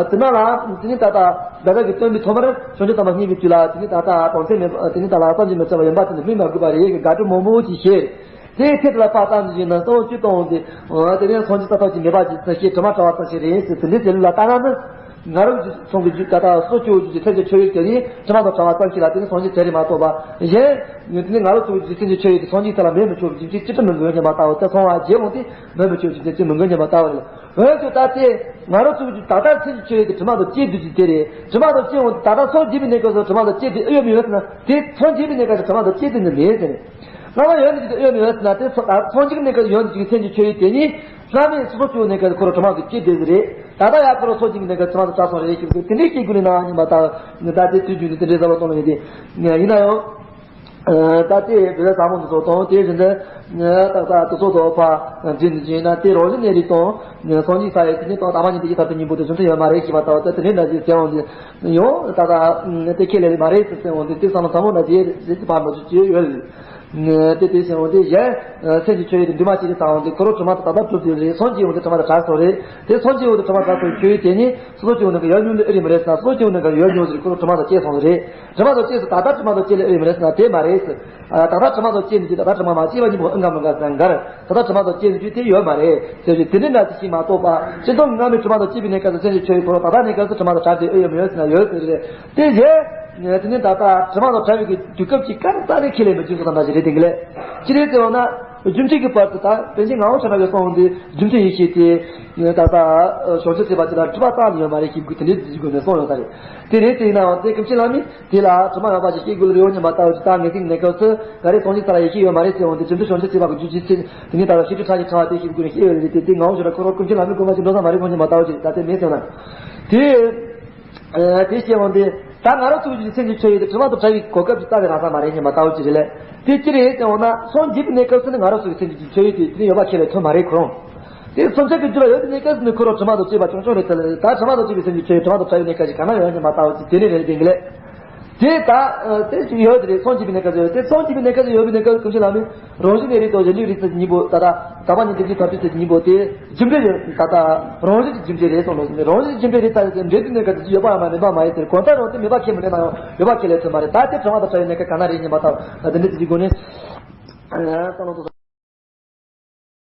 དེ་ན་ལ་དེ་ནས་ད་ལྟ་བདག་ཅག་གི་སྟོན་པའི་ཐོག་མར་བྱང་ཆུབ་དམ་པ་བསྙེན་པའི་དུས་ལ་དེ་ནས་ད་ལྟ་དོན་ཚན་མེད་པ་དེ་ནས་ད་ལ་བསམ་གྱིས་མི་ཁྱབ་པ་ཡོན་པ་དེ་ནི་སྨིན་མ་དགོས་པ་རེད་ཀྱི་དགག་སྒྲུབ་མང་པོ་ཅིག་བྱས། དེའི་ཐད་དུ་ལ་ཕར་བཏང་ནས་ཡིན་ན་གཙོ་བོ་སྤྱི་གཏོང་དེ། དེ་ནས་སངས་རྒྱས་ས་ཐག་ཅིག་མེད་པ་ཅིག་ཙམ་ཞིག་དྲི་མ་བྲལ་བ་ཙམ་ཞིག་རེད་ཟེར་དེ་འདྲའི་ཟེར་ལ་ལྟ་ན་ནི། ང་རང་གི་ཚོང་གི་རྒྱུད་ད་ལྟ་སོ་སྐྱེ་བོ་རྒྱུད་ཀྱི་ཐེག་ཆེན་ཆོས་ཡིན་དེ་ནི་དྲི་མ་དང་བྲལ་བ་ཙམ་ཞིག་ལ་དེ་ནི་སངས་རྒྱས་དེ་རེད་མ་གཏོགས་པ། གཞན་དེ་ནི་ང་རང་ཚོ་གི་རྒྱུད་ཐེག་ཆེན་ཆོས་ཡིན་དེ་སངས་རྒྱས་ཐད་ལ་མེད་མི་ཆོག་གི་རྒྱུ་མཚན་ཅི་སྟེ་མི་འགོས་སྙམ་པ་ལྟ་བུ་དེ། སོང་བ་རྗེས་འོང་དེ་མེད་མི་ཆོག་གི་རྒྱུ་མཚན་ཅི་མི་འགོས་སྙམ་པ་ལྟ་བུ་རེད། འོན་ཀྱང་ད་ལྟའི་ང་རང་ཚོ་གི་རྒྱུད་ད་ལྟ་ཐེག་ཆེན་ཆོས་ཡིན་དེ་དྲི་མ་དང་བཅས་བསྡད་རྒྱུ་དེ་རེད། དྲི་མ་དང་བཅས་འོང་དེ་ད་ལྟ་སངས་རྒྱས་པའི་གནས་སྐབས་སུ་དྲི་མ་དང་བཅས་བསྡད་ཨེ་ཡོད་མི་ཡོད་ཟེར་ན། དེ་སངས་རྒྱས་པའི་གནས་སྐབས་སུ་དྲི་མ་དང་བཅས་བསྡད་ནི་མེད་ཟེར་ནས། སྔ་མ་ཡོད་ནི་ཅིག་ཏུ་ཡོད་མི་ཡོད་ཟེར་ན། དེ་སངས་རྒྱས་ཀྱི་གནས་སྐབས་ཡོད་ནི་ཅིག་སེམས་ཀྱི་ཆོས་ཡིན་དེ་ཉིད། སྔ་མའི་སོ་སོ་སྐྱེ་བོའི་གནས་སྐབས་ཁོ་རང་དྲི་མ་གིས་བཅས་བསྡད་ཟིན་རེད། ད་ལྟ་ཡང་ཁོ་རང་སངས་རྒྱས་ཀྱི་གནས་སྐབས་དྲི་མ་དང་བྲལ་སོང་རེད་ཞེས་པའི་དེ་འདྲའི་སྐྱེ་དགོས་ནི་ན་ཉིན་པ་ལྟ་བུ་ད་དེ་དུས་རྒྱུན་ནས་དེ་འདྲའི་བསམ་བློ་གཏོང་ལ་ཡིན་ཏེ། ཡིན་ན་ཡང་། ད་ལྟའི་བོད་ཟབ་མོ་འདི་ཚོ་དང་དེ་བཞིན་དུ་ད་ལྟ་དེ་ཚོ་དང་ཕར་འཛིན་འཛིན་ན་དེ་རང་བཞིན་གནས་རིགས་དང་སངས་རྒྱས་ས་ཡི་དེ་ནི་དང་དམ་པ་ཉིད་དེ་ཡི་དར་དུ་སྙིང་པོ་དེ་བྱུང་དུ་ཡོད་མ་རེད་ཞེས་པ་ལྟ་བུ་ད་དེ་འདྲའི་འདྲ་ཞིག་ཟེར་འོང་དུས། ཡང་ད་ལྟ་དེ་ཁས་ལེན་ལེ་མ་རེད་ཟེར་ཟེར་འོང་དུས་དེ་བསམ་བློ་ཚང་མ་ན་ཅི་ཟེར་གྱི་བར་མ་ཆུ་ཅི་ཡོད་རེད། དེ་དེ་ཟེར་འོང་དུས་གཞན་སེམས་ཀྱི་ཆོས་ཡིན་དེ་འདུས་མ་བྱས་ཏེ་ཟེར་འོང་དུས་ཁོ་རང་དྲི་མ་དང་ད་ལྟ་གྲུབ་ཡོད་རེད། སངས་རྒྱས་འོང་དུས་དྲི་མ་དང་བྲལ་སོང་རེད། དེ་སངས་རྒྱས་འོང་དུས་དྲི་མ་བྲལ་སོང་ཆོས་ཡིན་དེ་ནི་སོ་སོ་སྐྱེ་བོ་ནང་གི་ཡོད་མྱོང་ལེ་ཨེ་རེད་མ་རེད་ཟེར་ན། སོ་སོ་སྐྱེ་བོ་ནང་གི་ཡོད་མྱོང་ཟེར་ཁོ་རང་དྲི་མ་དང་བཅས་སོང་རེད། དྲི་མ་དང་བཅས་སུ་ད་ལྟ་དྲི་མ་དང་བཅས་ལེ་ཨེ་རེད་མ་རེད་ཟེར་ན་དེ་མ་རེད་ཟེར། ད་ལྟ་དྲི་མ་དང་བཅས་ནི་ཅི་ད་ལྟ་དྲི་མ་མ་བཅས་པ་གཉིས་པོ་ཨེ་འགའ་མི་འགའ་ཟེར་འགར། ད་ལྟ་དྲི་མ་དང་བཅས་ནི་ཅི་དེ་ཡོད་མ་རེད་ཟེར་ཞིག་དེ་ནི་འདྲ་ཅི་ཞིག་མ་གཏོགས་པ། སྤྱི་ལྡོག་སྔ་མའི་དྲི་མ་དང་བཅས་པའི་གནས་སྐབས་སུ་སེམས་ཀྱི་ཆོས་ཡིན་ཁོ་རང་ད་ལྟ་གནས་སྐབས་སུ་དྲི་མ་དང་བྲལ་ཏེ་ཨེ་ཡོད་མི་ཡོད་ཟེར་ན་ཡོད་ཟེར་རེད། དེ་བཞིན་དེ་ནི་ད་ལྟ་དྲི་མ་དང་བྲལ་བའི་གི་དུས་སྐབས་ཀྱི་སྐབས་རྩ་ནས་ཁས་ལེན་མི་བྱེད་ཟེར་ད་འདྲ་ཞིག་རེད། དེ་གི་ལས་ཅི་རེད་ཟེར་བ་ན། རྒྱུ་འབྲས་ཀྱི་བར་དུ་ད་པཎ་ཆེན་ངག་དབང་ཕྱྭ་ནག་གིས་གསུངས་ཏེ། རྒྱུ་འབྲས་ཡེ་ཤེས་ཏེ། ད་ལྟ་བྱང་ཆུབ་སེམས་དཔའ་ཅིག་ལ་སྒྲིབ་པ་རྩ་ནས་ཡོད་མ་རེད་ཞེས་དེ་འདྲའི་ཟེར་དགོས་ནས་གསུངས་ཡོད་ས་རེད། དེ་རེད། དེ་ཡིན་ནའང་དེ་ཀུན་མཁྱེན་བླ་མས་དེ་ལ་དྲི་མ་ཡོད་པ་ཞིག་སྐྱེ་དགོས་ལ་ཡོད་སྙམ་པ་ལྟ་བུ་ཅིག་ད་ངེས་ཅིག་གནས་སྐབས་སུ་ག་རེ་སངས་རྒྱས་ས་ལ་ཡེ་ཤེས་ཡོད་མ་རེད་ཟེར་འོང་དུས་རྒྱུ་འབྲས་བྱང་ཆུབ་སེམས་དཔའ་གི་རྒྱུད་ཀྱི་ཚེ་དེ་ནི་ད་ལྟ་ཤེས་སྒྲིབ་ཁྲག་གི་ཕྲེང་བ་དེ་ཞིག་དགོས་ནས་ཤེས་ཡོད་རེད། དེ་དེ་ངག་དབང་ཕྱྭ་ནག་ཁོ་རང་ཀུན་མཁྱེན་བླ་མའི་དགོངས་པ་ཞིག་འགྲོ་ས་མ་རེད་དགོངས་སྙམ་པ་ལྟ་བུ་ཅིག་ད་དེ་མེད་ཟེར་ན། དེ། དེ་བཤད་འོང་དུས་ད་ང་རང་ཚོ་གི་སེམས་ཀྱི་ཆོས་ཡིན་དེ་དྲི་མ་དང་བྲལ་བའི་གོ་སྐབས་ཀྱི་རྩ་ནས་རག་ས་མ་རེད་སྙམ་པ་ལྟ་བུ་ཅིག་རེད་ལས། དེ་ཅི་རེད་ཟེར་འོང་ན་སངས་རྒྱས་པའི་གནས་སྐབས་སུ་ནི་ང་རང་ཚོ་གི་སེམས་ཀྱི་ཆོས་ཡིན་དེ་དེ་ནི་ཡོད་པ་ཁས་ལེན་ཐུབ་མ་རེད་ཁོ་རང་། དེ་སེམས་ཅན་གྱི་རྒྱུད་ལ་ཡོད་པའི་གནས་སྐབས་སུ་ནི་ཁོ་རང་དྲི་མ་དང་བཅས་པ་ཆུང་ཆུང་རེད་དེ་ལས། ད་དྲི་མ་དང་བཅས་པའི་སེམས་ཀྱི་ཆོས་དྲི་མ་དང་བྲལ་བའི་གནས་སྐབས་ཀྱི་ག་ན་ཡོད་སྙམ་པ་ལྟ་བུ་ཅིག་དེ་ནི་རེད་དེ་གི་ལས། དེ་ད་དེ་ཅིག་ཡོད་དེ་རེད། སངས་རྒྱས་པའི་གནས་སྐབས་སུ་ཡོད་དེ། སངས་རྒྱས་པའི་གནས་སྐབས་སུ་ཡོད་པའི་གནས་སྐབས་ཀུན་མཁྱེན་བླ་མས། རང་བཞིན་གནས་རིགས་དང་གཞན་ལུགས་རིགས་ཚུལ་གཉིས་པོ་ད་ལྟ་དག་པ་གཉིས་ལྡན་གྱི་མཐར་ཐུག་ཚུལ་གཉིས་པོ་དེ་རྒྱུ་འབྲས་ཡོད་ད་ལྟ་རང་བཞིན་གྱི་རྒྱུ་འབྲས་རེད་གསུངས་ནོ། རང་བཞིན་གྱི་རྒྱུ་འབྲས་རེད་ད་ཡོད་ཀྱི་འབྲས་དུས་གནས་སྐབས་དེ་ཡོད་པ་ཡང་མ་མེད་པ་མ་ཡིན་ཟེར། གང་ལྟར་རུང་དེ་མེད་པ་ཁས་མི་ལེན་ན་ཡང་ཡོད་པ་ཁས་ལེན་ཐུབ་མ་རེད། ད་དེ་དྲི་མ་དང་བྲལ་བའི་གནས་སྐབས་ག་ན་རེད་སྙམ་པ་ལྟ་བུ་ད་དེ་འདྲ་ཅིག་གི་སྒོ་ནས་བསམ་བློ་གཏོང་།